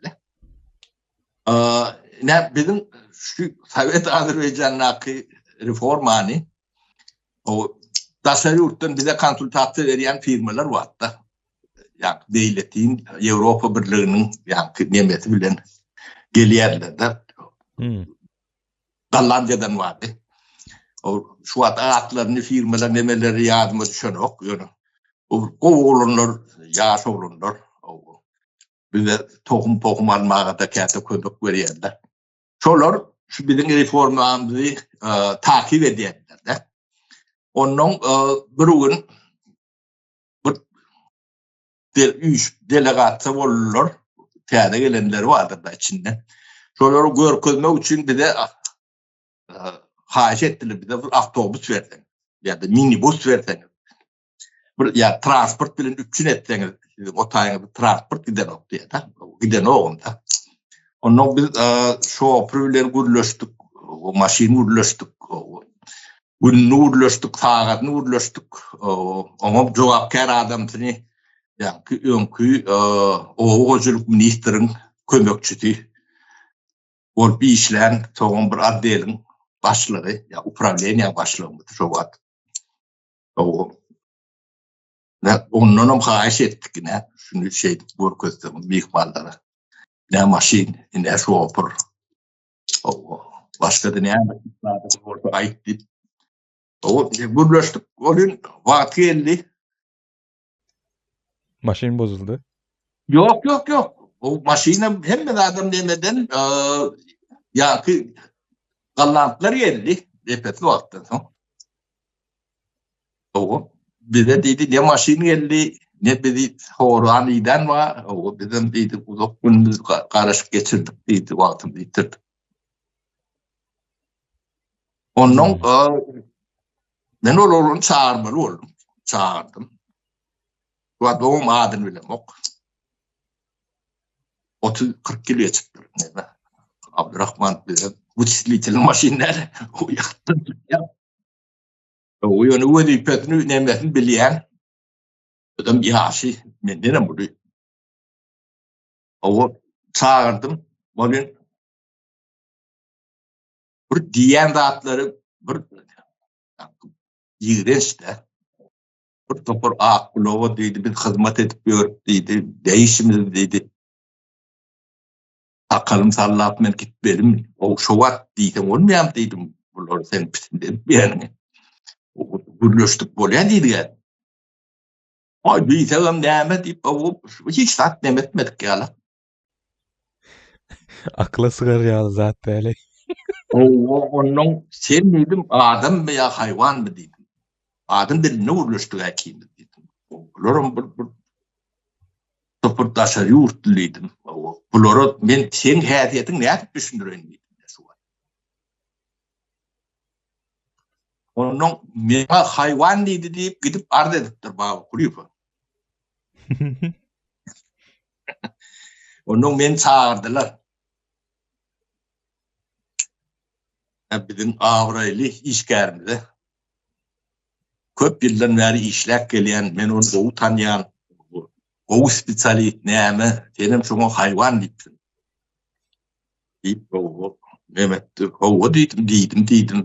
Ne biziň şu Sowet Azerbaýjandaky reformany o daşary ýurtdan bize konsultasiýa berýän firmalar bardy. Ýa beýletin Ýewropa Birliginiň ýa nemesi bilen gelýärler-de. Hmm. Gollandiýadan bardy. O şu wagt atlaryny, firmalar nemeleri ýadyma düşenok, ýöne o gowy oglanlar, ýaş oglanlar. Bize tohum pohum almaga-da käte kömek berýärler. Şolar şu biziň reformamyzy e, takyp edýärler-de. Ondan e, bir gün bir de, üýşüp delegasiýa boldular. Täze gelenleri bardyr da içinde. Şolary görkezmek üçin bize e, haýyş etdiler, bize bir awtobus berseň ýa-da minibus berseňiz. Bir ýa transport bilen üpjün etseňiz, siziň o taýyňyzda transport gidenok diýýär-de. Gidenok onda. Ondan biz e, şoför bilen gürleşdik, maşyn gürleşdik, gününi gürleşdik, sagadyny gürleşdik. Oňa jogapkär adamsyny, ýaňky öňki oba hojalyk ministriň kömekçisi bolup işlän, soňam bir otdeliň başlygy, ýa uprawleniýäň başlygymyz şo wagt. Ondanam haýyş etdik, ine, şuny şeýdip görkezseňiz myhmanlara. Ine maşyn, ine şoför. Başga-da näme bolsa aýt diýip. O gürleşdik, o gün wagty geldi. Maşyn bozuldy. Ýok, ýok, ýok. O maşyna hemme zadam nemeden, ýaňky gollandlar geldi, epesli wagtdan soň. Owa, bize diýdi, ne maşyn geldi, ne bizi soran iden bar. Owa, bizem diýdi, uzak günümiz garaşyp geçirdik diýdi, wagtymyzy ýitirdik. Ondan men ol oglany çagyrmaly boldum. Çagyrdym. Wagt oň adyny bilemok. 30-40 ýyl geçipdir. Näme? Abdurrahman bize wyçislitelny maşyn däl. O ýatdan çykýar. O ýöne wezipesini, nemesini bilýän. Özem ýaşy mendenem uly. Owa çagyrdym. Ol bir diýen zatlary bir ýigrenç-de. Bir topar ak gulaga diýdi, biz hyzmat edip ýörüp diýdi, değişimiz diýdi. Sakalym sallap men gitmedim. O şo wagt diýseň bolmaýam diýdim. Bular sen pisint edip ýanyňy. Gürleşdik bolýa diýdi. Aý diýsegem näme diýip, hiç zat neme etmedik ýaly. Akyla sygar ýaly zat däl. Owa, onnoň sen diýdim, adammy ýa haýwanmy diýdim. Adam dilinde gürleşdik äkimiz diýdim. Bularam bir bir topar daşary ýurtly diýdim. Owa, bulara men seň häsiýetiňi nädip düşündireýin diýdim şu wagt. Onnoň maňa haýwan diýdi diýip gidip arz edipdir Baba Kulyýewe. Ondan meni çagyrdylar. Biziň abraýly işgärimize köp ýyldan bäri işläp gelýän, men ony gowy tanýan, gowy spesialist näme, senem şoňa haýwan diýipsiň. Diýip, neme etdi? Hawa diýdim, diýdim, diýdim.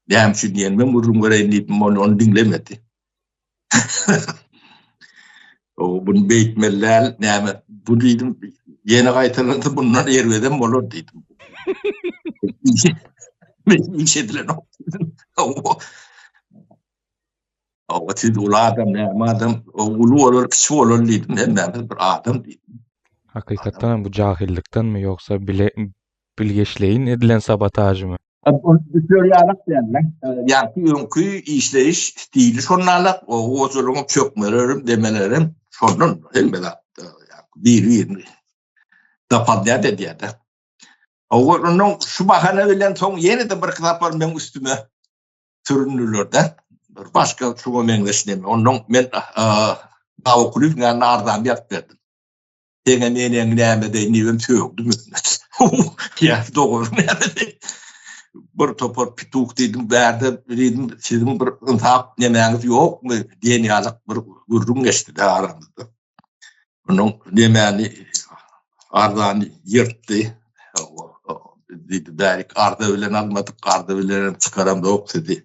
Näme üçin diýenimi gürrüň bereýin diýdim, ony ony diňlemedi. O bunu beýtmeli däl, näme, bu diýdim, ýene gaýtalansa bundan erbedem bolar diýdim. Iş edilenok diýdim. O siz uly adam, näme adam, o uly bolar, kiçi bolar diýdim, hemmämiz bir adam diýdim. Hakykatdan hem bu jahyllikdanmy ýogsa bile bilgeşleýin edilen sabotažmy? Düşer ýalak dälde. Ýaňky öňki işleýiş stili şonalak, o hojalygyň çökmelerem, demelerem şondan hemme zat biri-birini dapalýat edýär-de. Ondan şu bahana bilen soň ýene-de birki sapar meň üstüme süründüler-de. Bir başga şuňa meňzeş neme. Ondan men Baba Kulyýewiň ýanyna arzamy ýazyp berdim. Seňem eneň näme deý diýibem sögdüm üstüne. Ýa dogry näme deý. Bir topar pituh diýdim, bärde diýdim, siziň bir ynsap nemäňiz ýokmy diýen ýaly bir gürrüň geçdi-de aramyzda. Onuň nemäni arzany ýyrtdy. Diýdi, bärik arza bilen almadyk, arza bilen çykaramzok sizi.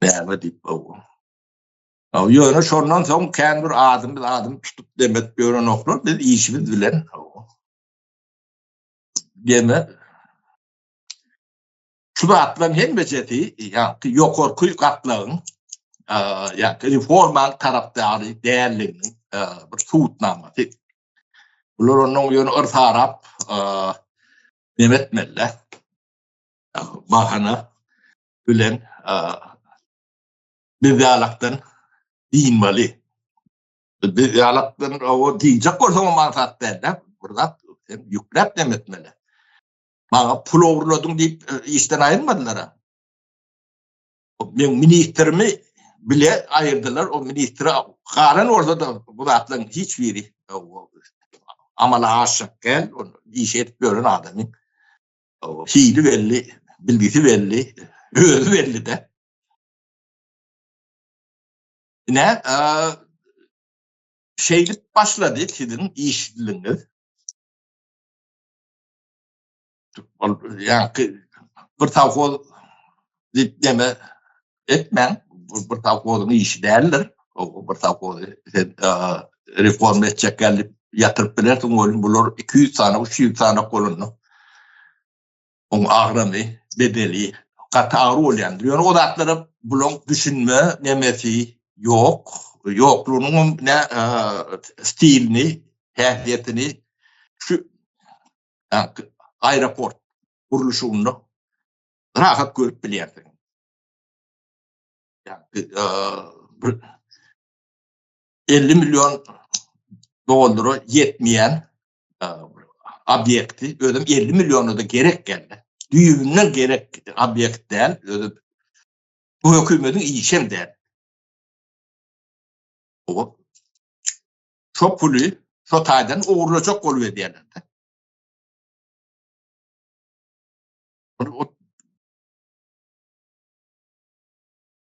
Näme diýip, Ýöne şondan soň kän bir adymyz adym tutup demek ýörenoklar. Biz işimiz bilen deme şu zatlaryň hemmejesi ýa-ki ýokarky gatlagyň ýa-ki reformaň tarapdary däldiginiň bir subutnamasy. Bular ondan ýöne yrsarap neme etmeliler. Bahana bilen Biz ýalakdan dynmaly. Biz ýalakdan o diýjek bolsaň aňsat däl-de. Bir zat sen ýükläp dem etmeli. Maňa pul ogurladyň diýip e, işden aýyrmadylar. Men ministrimi bile aýyrdylar. O ministre galan bolsa-da bu zatlaryň hiç biri amala aşjak däl. Iş edip ýören adamy. Hili belli, bilgisi belli, özi belli-de. Ine, şeýdip başlady siziň işligiňiz. Ol ýaňky bir sowhoz diýip neme etmäň, bu bir sowhozyň işi däldir. O bir sowhozy sen reforma etjek gelip ýatyryp bilersiň, welin bular 200 sany, 300 sany bolanda oň agramy, bedeli. gaty agyr bolýandyr. Ýöne o zatlara bulaň düşünme nemesi ýok. Ýoklugynyň ne stilini, häsiýetini şu aeroport gurluşygynda rahat görüp bilýärsiň. Bir 50 million dollara ýetmeýän obýekti, özem 50 milliona-da gerek geldi. Düýbünden gerek obýekt däl, özem bu hökümetiň işem däl. O şo puly şo taýdan ogurlajak bolup edýärler-de.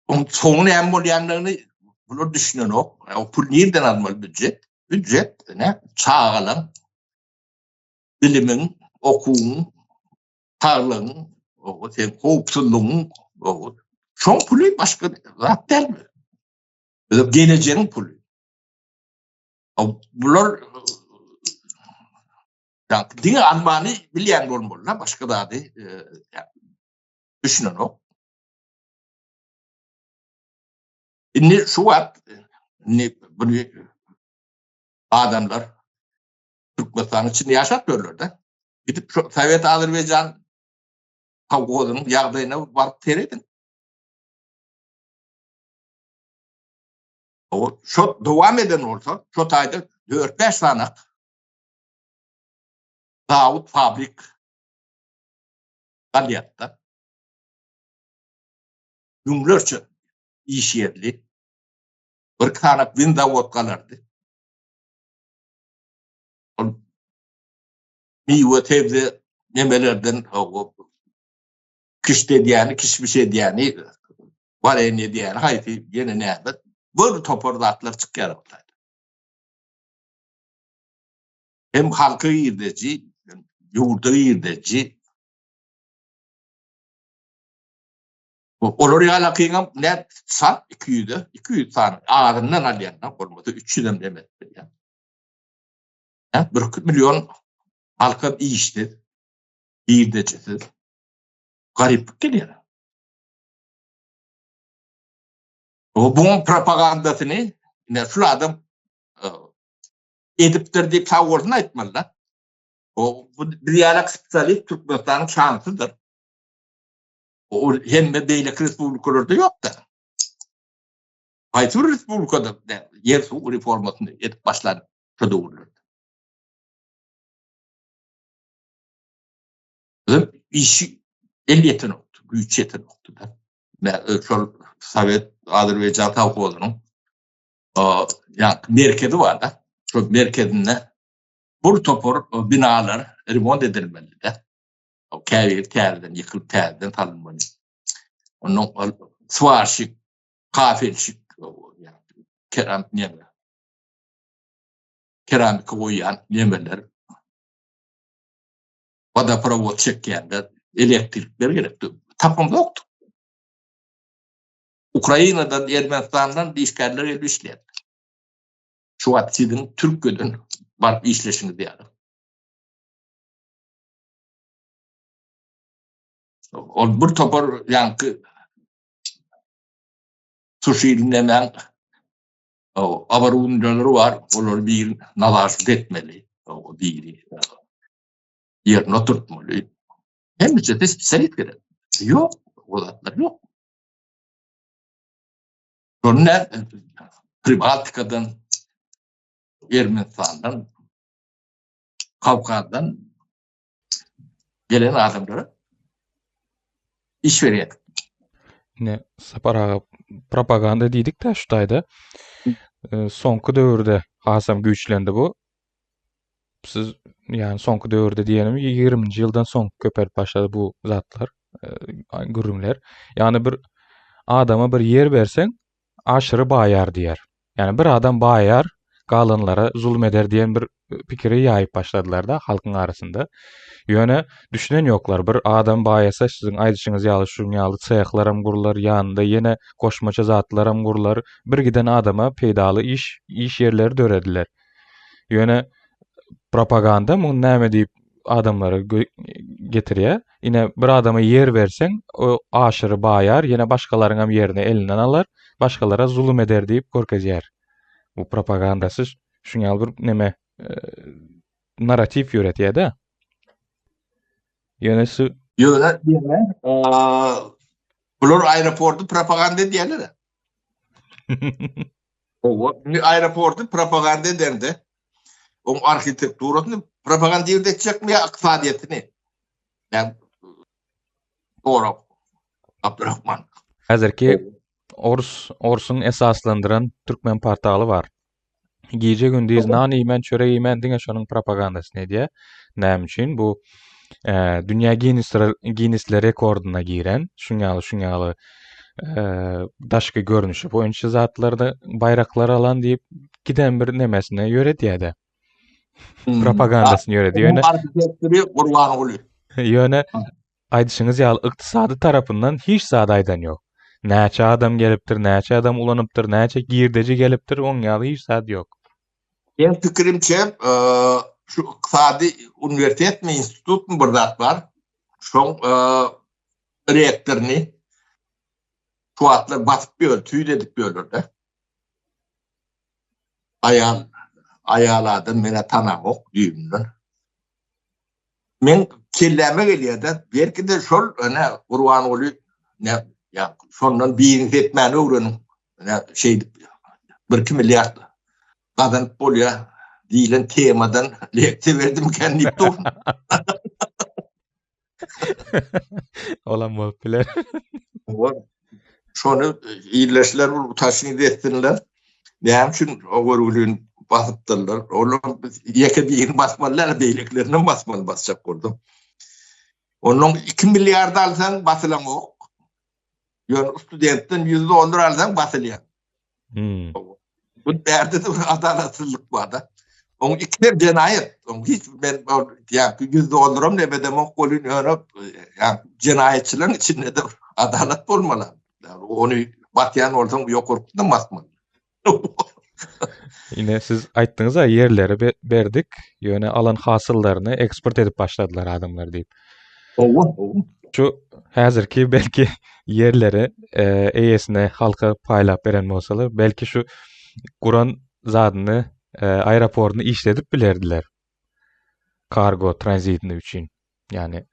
Oň soňy näme bolýandygyny bular düşünenok. O pul nirden almaly býujet? Býujet ne? Çagalaň bilimiň, okuwyň, saglygyň, o sen howpsuzlygyň, o şoň puly başga zat däl. Bu gelejegiň puly. Bular diňe almany bilýän bolmaly, başga zady düşünenok. Indi şu wagt indi bunu adamlar Türkmenistanyň içinde ýaşap ýörler-de. Gidip şu Sowet Azerbaýjan kolhozynyň ýagdaýyna baryp serediň. O şo dowam eden bolsa, şo taýda 4-5 sany zawod, fabrik galýar-da. Müňlerçe iş ýerli, bir sany win zawod galardy. Ol miwe, sebze nemelerden kişt edýäni, kişmiş edýäni, warenýe edýäni, haýsy ýene näme, bir topar zatlar çykýar ol taýda. Hem halka girdeji, hem ýurda girdeji. Olar ýalakyňam nä sat 200-e, 200 sany azyndan alýan, bolmasa 300 hem demek bilýän. Bir million halka işsiz, girdejisiz, garyplyk gelýär. O buň propagandasyny ine şul adam e, edipdir diýip sag bolsun aýtmaly-da. O bu bir ýalak spesialist Türkmenistanyň şansydyr. O hemme beýleki respublikalarda ýok-da. Haýsy bir respublikada ýer suw reformasyny edip başlan şu döwürlerde. Bizim işi el ýetenokdy, güýç ýetenokdy da. Şol Sowet Azerbaýjan sowhozynyň ýa merkezi bar-da. Şol merkezinde bir topar binalar remont edilmeli-de. Käbiri täzeden ýykylyp täzeden salynmaly. Ondan ol swarşik, kafelşik, keram neme. Keramika goýýan nemeler. Wodoprowod çekýänler, elektrikler gerekdi. Tapamzokdy. Ukrainadan, Ermenistandan işgärler gelip işleýärdi. Şu wagt siziň Türkiýeden baryp işleşiňiz ýaly. Ol bir topar ýaňky suşi nemäň oborudnalary bar, olary bir nazaret etmeli, o biri ýerine oturtmaly. Hemmesi spesialist gerek. Ýok, o zatlar ýok. Şonda Pribaltikadan, Ermenistandan, Kawkazdan gelen adamlara iş berýär. Ine, Sapar aga, propaganda diýdik-de şu taýda. E, soňky döwürde hasam güýçlendi bu. Siz ýani soňky döwürde diýenim 20-nji ýyldan soň köpelip başlady bu zatlar, e, gürrüňler. Ýani bir adama bir ýer berseň, aşyry baýar diýer. Ýani bir adam baýar, galanlara zulum eder diýen bir pikiri ýaýyp başladylar-da halkyň arasynda. Ýöne düşünen ýoklar. Bir adam baýasa siziň aýdyşyňyz ýaly şuň ýaly sehlaram gurlar, ýanynda ýene goşmaça zatlaram gurlar. Bir giden adama peýdaly iş iş ýerleri dörediler. Ýöne propaganda muny näme diýip adamlara getirýär? Ine bir adama ýer berseň, o aşyry baýar, ýene başgalaryňam ýerini elinden alar, başgalara zulum eder diýip görkezýär. Bu propagandasy şuň ýaly bir neme narratiw ýöretýär-de. Ýöne şu Ýöne diýme, bular aeroporty propaganda edýärler. Owa, indi aeroporty propaganda edende, oň arhitekturasyny propaganda etjekmi ýa ykdysadyýetini? Ýa sorag. Abdurrahman. Häzirki Ors, Orsuň esaslandyran türkmen portaly bar. Gije gündiz nan iýmän, çörek iýmän diňe şonuň propagandasyny edýär. Näme üçin? Bu e, dünýä Ginnesler rekordyna giren, şuň ýaly, şuň ýaly e, daşky görnüşi boýunça zatlarda baýraklar alan diýip giden bir nemesine ýöredýär-de. Hmm. Propagandasyny ýöredýär. Ýöne arhitektory Gurbanguly. Ýöne Aýdyşyňyz ýaly ykdysady tarapyndan hiç zat aýdan ýok. Näçe adam gelipdir, näçe adam ulanypdyr, näçe girdeji gelipdir, oň ýaly hiç zat ýok. Meň pikirimçe, şu ykdysady uniwersitetmi, institutmy bir zat bar. Şoň rektoryny şu wagtlar basyp ýör, tüýs edip ýörler-de. Aýal, aýal adam men-ä tanamok düýbünden. Meň kelläme gelýär-de, belki-de şol ene Gurbanguly ne ýa şondan biznes etmäni öwreniň. Ene şeýdip 1-2 milliard gazanyp bolýar diýlen temadan leksiýa berdimikän diýip durun. Olam bolup biler. Şony illeşler bir utaşyny etsinler. Näme üçin o görgülini basypdyrlar? Olar ýeke birini basmaly däl, beýlekilerini hem basmaly basjak bolsaň. Ondan 2 milliard alsaň basylaňok. Ýöne studentden 100 dollar alsaň basylýar. Hmm. Bu bärde de bir adalatsyzlyk bar da. Oň ikisi jenaýat. Oň hiç men ýa 100 dollaram ne bedemok bolun ýöne ýa jenaýatçylaryň içinde de adalat bolmaly. Ony batýan bolsaň ýokarkydan basmaly. Ine siz aýtdyňyz-a ýerleri berdik, ýöne alan hasyllaryny eksport edip başladylar adamlar diýip. Hawa, hawa. Şu häzirki belki ýerleri e, eýesine halka paýlap beren bolsalar, belki şu guran zadyny, e, aeroportyny işledip bilerdiler. Kargo tranzitini üçin. Ýagny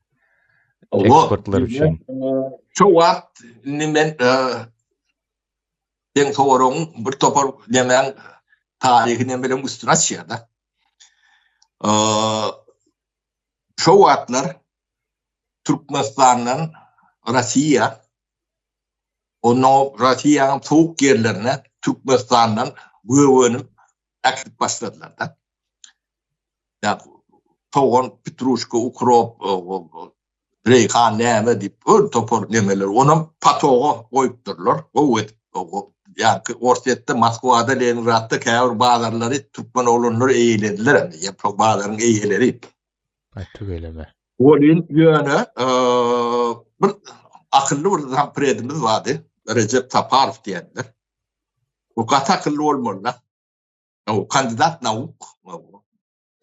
eksportlar üçin. Şu wagt indi men e, seň soragyň bir topar nemäň taryhy nemeleň üstüni açýar-da. Şo wagtlar Türkmenistandan Rossiýa, ondan Rossiýanyň sowuk ýerlerine Türkmenistandan gök önüm äkidip başladylar-da. Ýa sogan, petruşka, ukrop, reýhan näme diýip, bir topar nemeler, onam patoga goýupdyrlar, gowy edip. Ýa-ki Orsýetde, Moskwada, Leningradda käbir bazarlary türkmen oglanlary eýelediler hem, ýa şo bazaryň eýeleri. Aý, tüweleme. Welin ýöne bir akylly bir zampredimiz bardy, Rejep Saparow diýenler. O gaty akylly bolmaly-da. O kandidat nauk.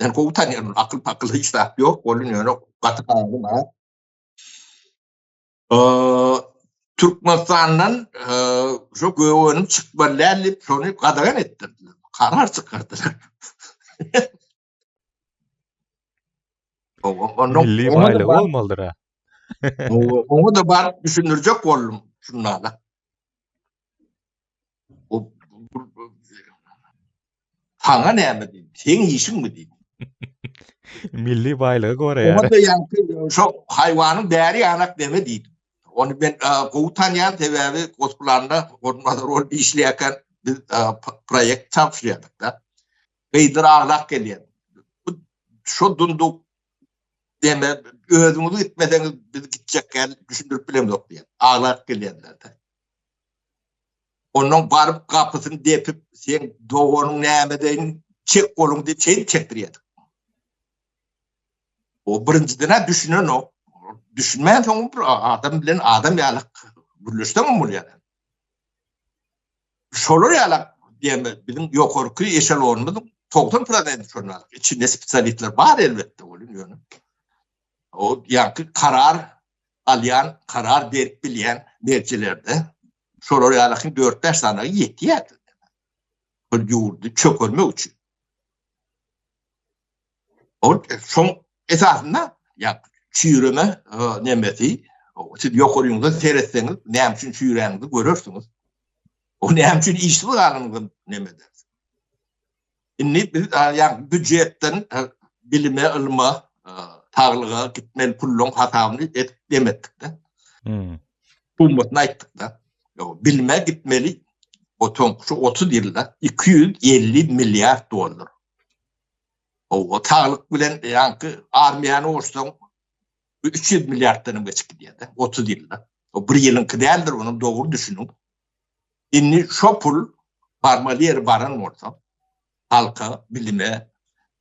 Men gowy tanýaryn, akyl pakyl hiç zat ýok, welin ýöne gaty alym ha. Türkmenistandan şu gök önüm çykmaly däl diýip, şony gadagan etdirdiler. Karar çykardylar. Milli baýlygy bolmalydyr ha. Oňa da baryp düşündirjek boldum şundan. O Saňa näme diýdim? Seň işiňmi diýdim. Milli baýlygy goraýar. Oňa da ýaňky şo haýwanyň bäri ýanak neme diýdim. Ony men gowy tanýan sebäbi Gosplanda orunbasar bolup işleýärkäm biz proýekt tabşyrýardyk-da. Gyzlar aglap gelýär. Bu şo dunduk deme özüňiz gitmeseňiz biz gitjek gel düşündirip bilemzok diýýär. Aglap gelýärler-de. Ondan baryp gapysyny depip, seň doganyň nämedeýin, çek goluňy diýip şeýdip çekdirýärdik. O birinjiden-ä düşünenok. Düşünmänsoň bir adam bilen adam ýaly gürleşseňem bolýar. Şolar ýaly diýme biziň ýokarky eşelonymyzyň 90 prosenti şondan. Içinde spesialistler bar elbetde welin ýöne. O ýaňky karar. alýan, karar berip bilýän merjilerde şolar ýaly dört-bäş sany ýetýär. Bir ýurdy çökermek üçin. Ol şoň esasynda ýa çüýreme nemesi, siz ýokaryňyza seretseňiz, näme üçin çüýräniňizi görersiňiz. O näme üçin işsiz galanyňyzy neme edersiňiz. Indi biz ýa býujetden bilime, ylma, saglyga gitmeli pullaryň hasabyny edip demetdik-de. Hmm. Summasyny aýtdyk-da. Bilime gitmeli o soňky şu 30 ýylda 250 milliard dollar. O saglyk bilen ýaňky armiýany goşsaň 300 milliarddan hem geçip gidýär-de 30 ýylda. O bir ýylyňky däldir, ony dogry düşüniň. Indi şo pul barmaly ýere baran bolsa, halka, bilime,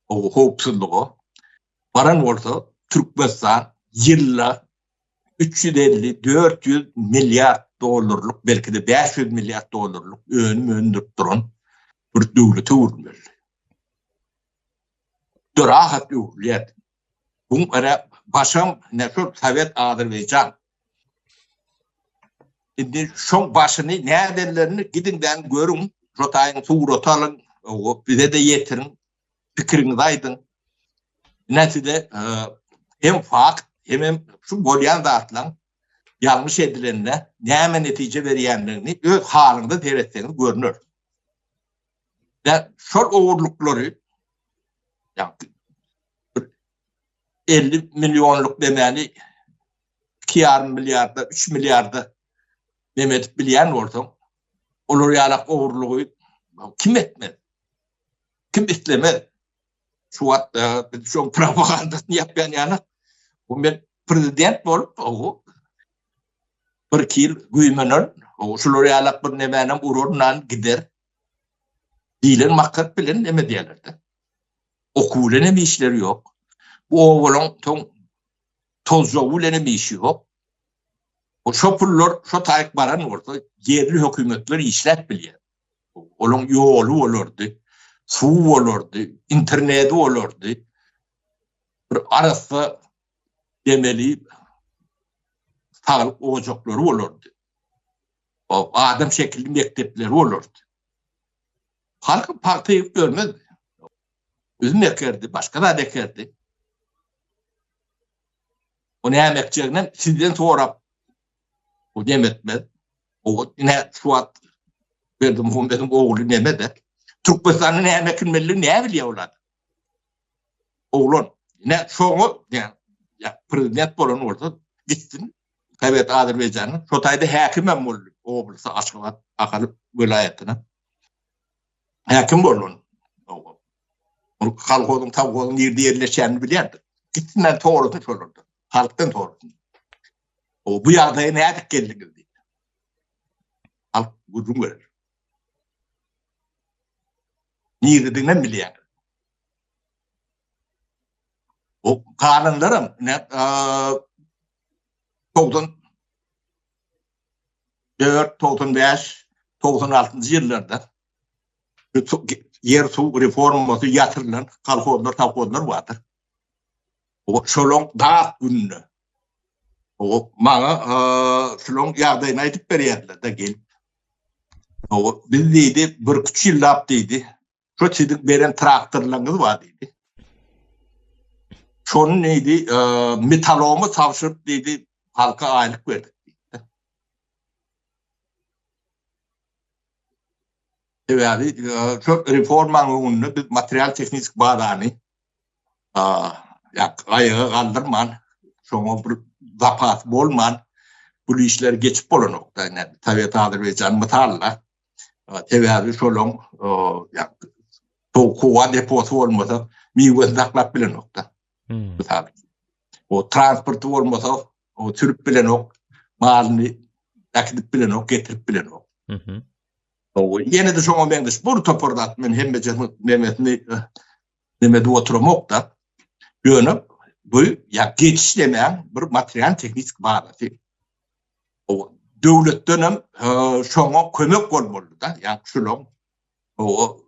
howpsuzlyga baran bolsa, Türkmenistan ýylda 350, 400 milliard dollarlyk, belki-de 500 milliard dollarlyk önüm öndürip duran bir döwlete öwrülmeli. Rahat öwrülýär. Bu ene başam ne şol Sowet Azerbaýjan. Indi şoň başyny nädenlerini gidiňden görüň, şo taýyň suraty alyň, bize-de ýetiriň, pikiriňizi aýdyň. Ine size hem fakt, hemem şu bolýan zatlaň ýalňyş edilende näme netije berýändigini öz halyňyza seretseňiz görner. Ýa şol ogurlyklary ýa bir 50 millionlyk demäni 2,5 milliarda, 3 milliarda neme edip bilýän bolsaň, olar ýalak ogurlygy kim etmez? Kim islemez? Şu wagt e, biz şoň propagandasyny ýapýan ýaly. Bu men prezident bolup, o bir kil güýmenen, o şular ýalak bir nemänem uraryndan gider. Diýlen maksat bilen neme diýerler-de. Okuw bilen hem işleri ýok. Bu obalaň toň tozjagy bilen hem işi ýok. O şo pullar şo taýyk baran bolsa, ýerli hökümetler işläp bilýär. Olaň ýoly bolardy, suwy bolardy, interneti bolardy. Bir arassa demeli saglyk ojaklary bolardy. Adam şekilli mekdepleri bolardy. Halk pagta ýygyp ýörmezdi. Üzüm ekerdi, başga zat ekerdi. O näme ekjeginem sizden sorap o dem etmez. O ine şu wagt Berdimuhamediň ogly neme-de. Türkmenistanda näme ekilmelidigini näme bilýär ol adam? Oglan. Ine şoňa ýa prezident bolan bolsa gitsin Sowet Azerbaýjanyň şo taýda häkimem boldy. Oblasa Aşgabat Ahal welaýatyna. Häkim boldy. Ol kolhozyň, sowhozyň nirde ýerleşýänini bilýärdi. Gitsinler sorasyn şolardan. Halkdan sorasyn. O bu ýagdaýa nädip geldiňiz diýip. Halk gürrüň berer. Nirediginem bilýär. O galanlaram ne 94, 95, 96-njy ýyllarda ýer suw reformasy ýatyrylan kolhozlar, sowhozlar bardyr. O şolaň dat gününe o maňa şulaň ýagdaýyny aýdyp berýärdiler-de gelip. O biz diýdi, bir üç ýyllap diýdi, Şo siziň beren traktorlaryňyz bar diýdi. Şony diýdi, metalomy tabşyryp diýdi, halka aýlyk berdik diýdi. Sebäbi şo reformaň öňünde biz material-tehniki bazany aýaga galdyrman, şoňa bir zapas bolman bu işler geçip bolanok-da. Sowet Azerbaýjan mysalda. Sebäbi şolaň howa deposy bolmasa, miwesini saklap bilenok-da. Mysal. O transporty bolmasa, o sürüp bilenok, malyny äkidip bilenok, getirip bilenok. O ýene-de şoňa meňzeş bir topar zat men hemmejesini nemesini neme edip oturamok-da. Ýöne bu ýa geçiş demäň bir material tehniki bazasy. O döwletden hem şoňa kömek bolmaly-da, ýa şulaň o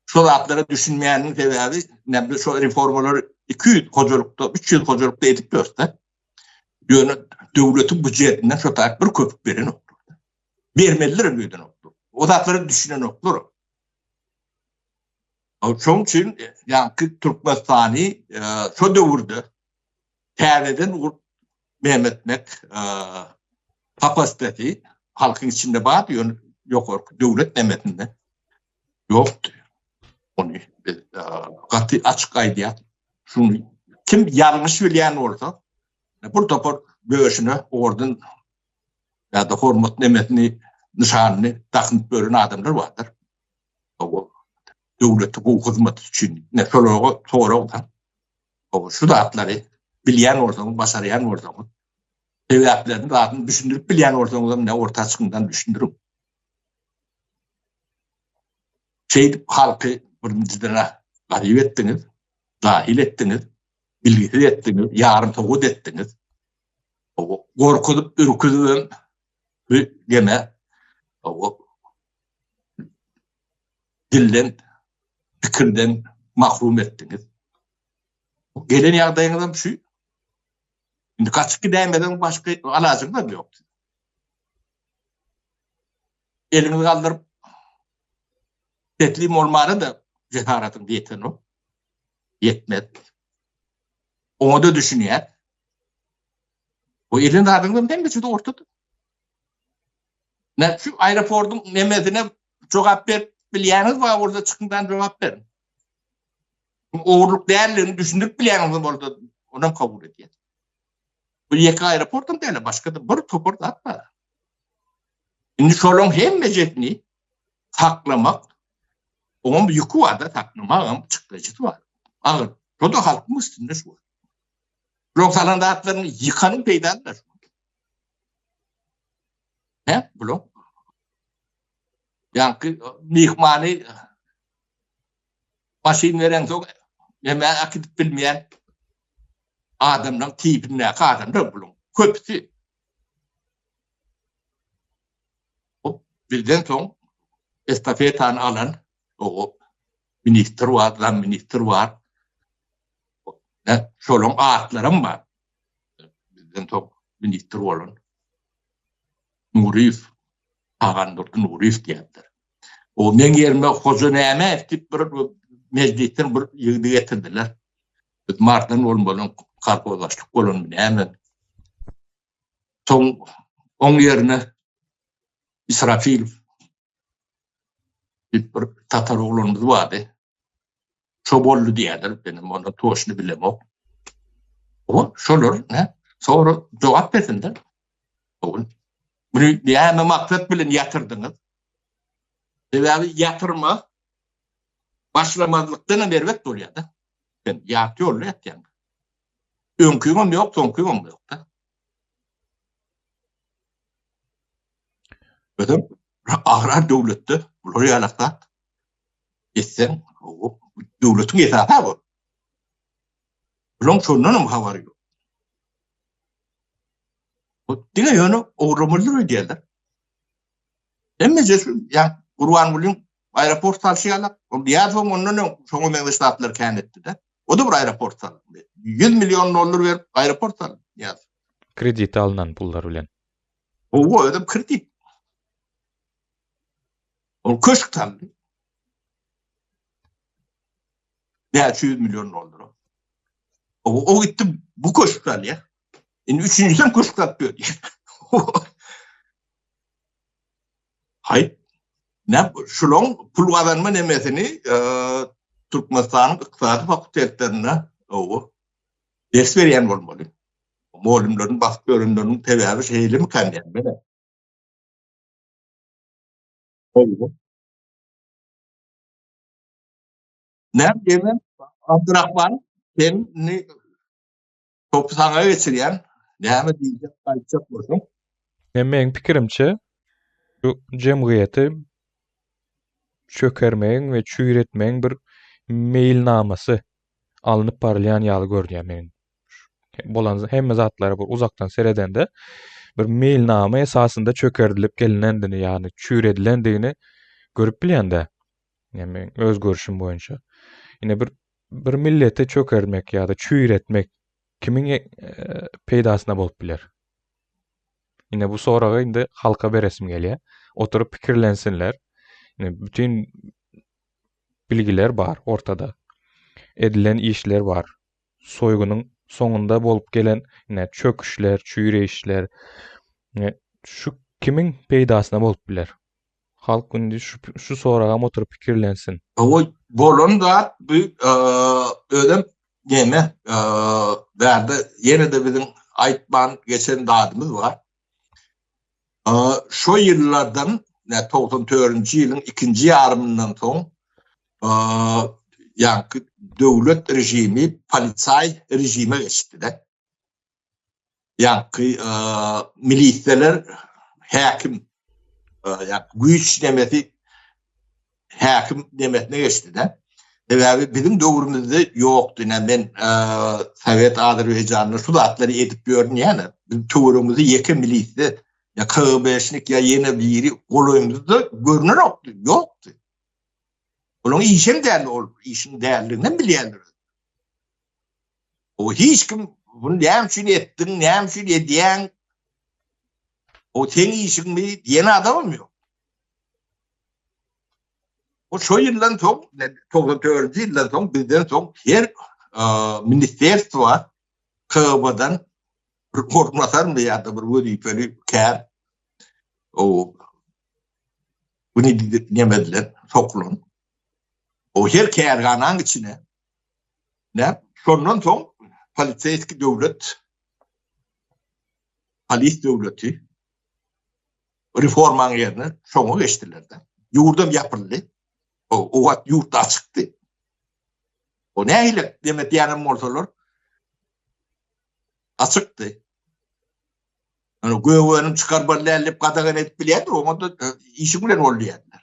şo zatlara düşünmeýäniniň sebäbi näme şo reformalary 200 hojalykda, 300 hojalykda edip ýörse. Ýöne döwletiň býujetinden şo taýyp bir köpük berenoklar. Bermelidirem öýdenoklar. O zatlara düşünenoklar. Şoň üçin ýaňky Türkmenistany şo döwürde täzeden gurup näme etmek kapasiteti halkyň içinde bardy, ýöne ýokarky döwlet nemesinde ýokdy. Ony biz gaty açyk aýdýas. Şuny kim ýalňyş bilýän bolsa, bir topar döşüne orden ýa-da hormat nemesini, nyşanyny dakynyp ýören adamlar bardyr. Döwlete gowy hyzmat üçin. Ine şolara sorag-da. Şu zatlary bilýän bolsaňyz, başarýan bolsaňyz, sebäplerini zadyny düşündirip bilýän bolsaňyzam ine orta çykyňdan düşündiriň. Şeýdip halky birinjiden-ä garyp etdiňiz, jahil etdiňiz, bilgisiz etdiňiz, ýarym sowat etdiňiz. Gorkuzyp, ürküzibem bu geme dilden, pikirden mahrum etdiňiz. Gelen ýagdaýyňyzam şu. Indi gaçyp gidäýmeseň başga alajyňyzam ýok. Eliňizi galdyryp teslim bolmana-da jesaratyňyz ýetenok. Ýetmez. Oňa-da düşünýär. Bu eden zadyňyzam hemmesi-de ortada. Nä şu aeroportyň nemesine jogap berip bilýäňiz bar bolsa çykyňdan jogap beriň. Ogurlyk däldigini düşündirip bilýäňiz bolsa onam kabul edýär. Bu ýeke aeroportam däl, başga-da bir topar zat bar. Indi şolaryň hemmejesini saklamak, oňam ýüki bar-da, saklamagam çykdajysy bar. Agyr. Şo-da halkyň üstünde şu. Bularyň salan zatlaryny ýykanyň peýdasy-da şu. Hä, bular? Ýaňky myhmany maşyn bereňsoň nämä äkidip bilmeýän adamlaryň tipindäki adamlar bularyň köpüsi. Bizden soň estafetany alan o ministr bar, zam ministr bar. Şolaryň atlaram bar. Bizden soň ministr bolan Nuryýew, Tagandurdy Nuryýew diýýärler. O meň ýerime Hoja Nämäýew diýip bir mejlisden bir ýigidi getirdiler. Biz Mardan bolmaly, kolhozdaşlyk bolanmy näme. Soň oň ýerine Israfilow diýip bir tatar oglanymyz bardy. Şo boldy diýýärler, menem onda toçny bilemok. O şolar ne? Sonra jogap bersinler. Ogul. Muny näme maksat bilen ýatyrdyňyz? Sebäbi ýatyrma başlamazlykdan hem erbet bolýar-da. Sen ýat ýolda ýatýaň. Öňküňem ýok, soňkyňam ýok-da. Özem agrar döwletde bular ýalak zat etseň, döwletiň esasy bu. Bulaň şondan hem habary ýok. Bu diňe ýöne ogurlamalydyr öýdýärler. Hemmeje şu ýa Gurbangulyň aeroport salşy ýalak, ol Nyýazowyň ondan öň şoňa meňzeş zatlar kän etdi-de. O-da bir aeroport saldy. 100 million dollar berip aeroport saldy Nyýazow. Kredit alnan pullar bilen. Hawa, özem kredit. Ol köşk saldy. Näçe ýüz million dollara. O, o gitdi bu köşk salýar. Indi üçünjisem köşk salyp ýör. Haý, ne şulaň pul gazanma nemesini e, Türkmenistanyň ykdysady fakultetlerinde o ders berýän bolmaly. Mugallymlaryň basyp ýörenleriniň sebäbi şeýlemikan diýen men. Näme diýemem, Abdurrahman, sen indi topy saňa geçirýän, näme diýjek, aýtjak bolsaň. Men meň pikirimçe bu jemgyýeti çökermegiň we çüýretmegiň bir meýilnamasy alnyp barylýan ýaly görünýär meniň bolan hemme zatlara bir uzakdan seredende bir meýilnama esasynda çökerdilip gelinendigini, ýagny çüýredilendigini görüp bilýän-de. Ýa men öz görüşüm boýunça. Ine bir bir milleti çökermek ýa-da çüýretmek. kimiň peýdasyna bolup biler? Ine bu soragy indi halka beresim gelýär. Oturyp pikirlensinler. Ine bütin bilgiler bar ortada. Edilen işler bar. Soýgunyň soňunda bolup gelen ine çöküşler, çüýreýişler. Ine şu kimiň peýdasyna bolup biler? Halk indi şu, şu soragam oturyp pikirlensin. O bolan zat bu özem neme bärde ýene-de biziň aýtman geçen zadymyz bar. Şo ýyllardan, 94-nji ýylyň ikinji ýarymyndan soň ýaňky döwlet režimi polisaý režime geçdi-de. Ýaňky milisiýalar häkim ýa güýç nemesi häkim nemesine geçdi-de. Sebäbi biziň döwrümizde ýokdy. Ine men Sowet Azerbaýjanda şu zatlary edip ýördüm ýa-da biz töweregimizde ýeke milisiýa ýa KGB-şnik ýa ýene biri golaýymyzda görünenokdy, ýokdy. Olaryň işem däldi, ol işiň däldigini hem bilýärler. O hiç kim bunu näme üçin etdiň, näme üçin edýäň? O seň işiňmi diýen adamam ýok. O şo ýyldan soň, 94-nji ýyldan soň bizden soň her ministerstwa KGB-dan bir orunbasarmy ýa-da bir wezipeli kär o bunu nemediler, sokulan. O her kärhanaň içine Ne? Şondan soň poliseýski döwlet polis döwleti reformaň ýerine şoňa geçdiler-de. Ýurdam ýapyldy. O, o wagt ýurt açykdy. O nähili demek diýenem bolsalar açykdy. Ýöne gök önüm çykarmaly däl diýip gadagan edip bilýärdi, oňa da e, işiň bilen bol diýýärdiler.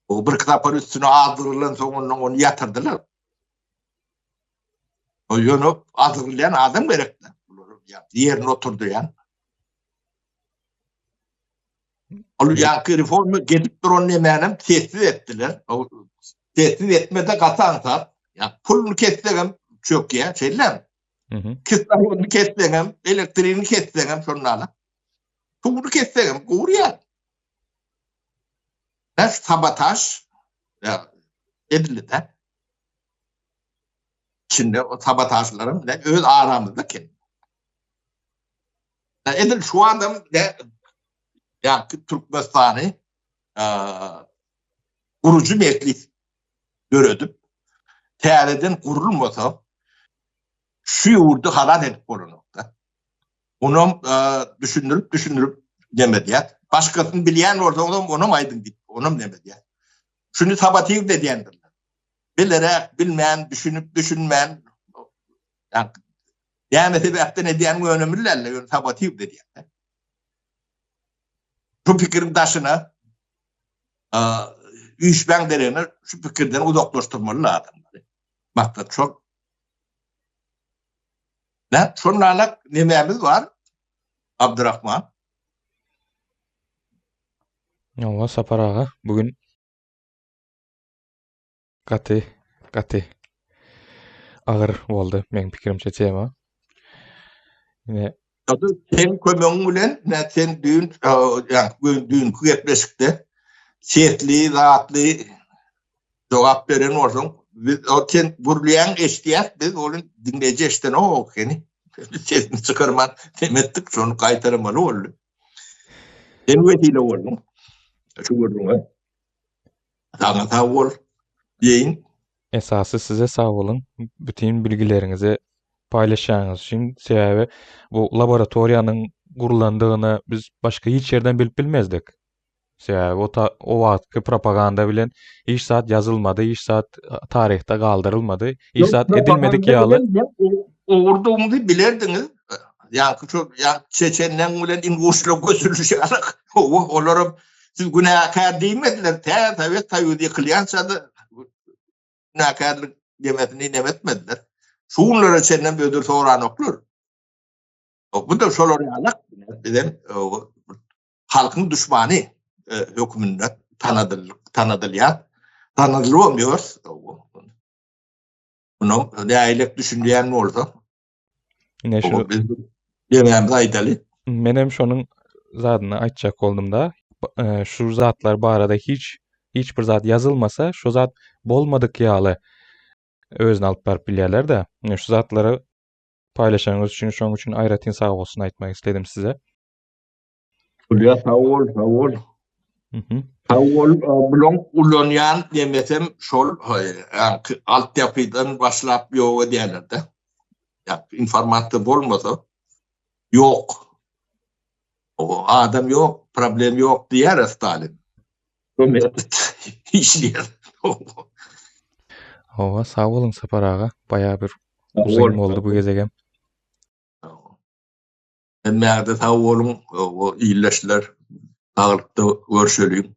O bir sapar üstüne azdyrylan soň ondan ony ýatyrdylar. O ýöne azdyrylýan adam gerekdi. Bulary ýerine oturdýan. Ol ýaňky reforma gelip duran nemänem sessiz etdiler. O sessiz etmede gaty aňsat. Ýa puluny kessegem çökýär, şeýlemi? Mhm. Kislorodyny kesseňem, elektrigini kesseňem şondan. Suwuny kesseňem gurýar. Bäş sabotaž edildi-de. Içinde o sabotažlaryň bilen öz aramyzda kim? Edil şu adam de ýa Türkmenistany gurujy mejlis döredip, täzeden gurulmasa şu ýurdy halas edip bolanokda. Onam düşündirip düşündirip neme edýär. Başgasyny bilýän bolsaňyzam onam aýdyň diýip, onam neme edýär. Şuny sabotiw edýändirler. Bilerek, bilmän, düşünip, düşünmän, näme sebäpden edýäniň önemli däl, ýöne sabotiw edýär. Şu pikiriň daşyna üýşmäň deregine şu pikirden uzaklaşdyrmaly adamlary. Maksat şol. Nä, şondanak nemämiz bar, Abdurahman? Ýola Sapar aga, bu gün gaty, gaty agyr boldy meň pikirimçe tema. Ine Seň kömegiň bilen, nä sen düýn, ýa düýnki gepleşikde sesli, zatly Jogap beren bolsaň, biz o sen gürleýäň eşidýäs biz ony diňleýji eşidenok ekeni. Biz sesini çykarman sem etdik, şony gaýtaramaly boldy. Sen wesile bolduň şu gürrüňe. Saňa sag bol diýeýin. Esasy size sag boluň bütin bilgileriňizi paýlaşýanyňyz üçin. Sebäbi bu laboratoriýanyň gurlandygyny biz başga hiç ýerden bilip bilmezdik. Sebäbi o, ta, o wagtky propaganda bilen hiç zat ýazylmady, hiç zat taryhda galdyrylmady, hiç zat edilmedik ýaly. Ogurdygyňyzy bilerdiňiz. Ýaňky şo ýa çeçenleň bilen inguşlar göçürilişi ýaly. Olaram siz günäkär diýmediler. Tä Sowet Soýuzy ýykylýança-da günäkärlik demesini neme etmediler. Şu günlere çenlem özür soranoklar. Bu-da şolar ýaly bizem halkyň duşmany hökmünde tanadylýar. Tanadylybam ýör. Munuň nähili düşünýän bolsa. Ine şu Biz demämizi aýdaly. Menem şonuň zadyny aýtjak boldum-da. E, şu zatlar barada hiç hiç bir zat ýazylmasa, şu zat bolmadyk ýaly özüni alyp baryp bilýärler-de. Ine şu zatlary paýlaşanyňyz üçin şonuň üçin aýratyn sag bolsun aýtmak isledim size. Gulýa sag bol, sag bol. Sag bol, bulaň ulanýan nemesem şol altyapydan başlap ýok edýärler-de. Ýa informasiýa bolmasa ýok. O adam ýok, problem ýok diýýär Stalin. Şo metod işleýär. Hawa, sag boluň Sapar aga. Baýa bir uzyn boldy bu gezegem. Hemmäňize sag boluň, ildeşler. Saglykda görşeliň.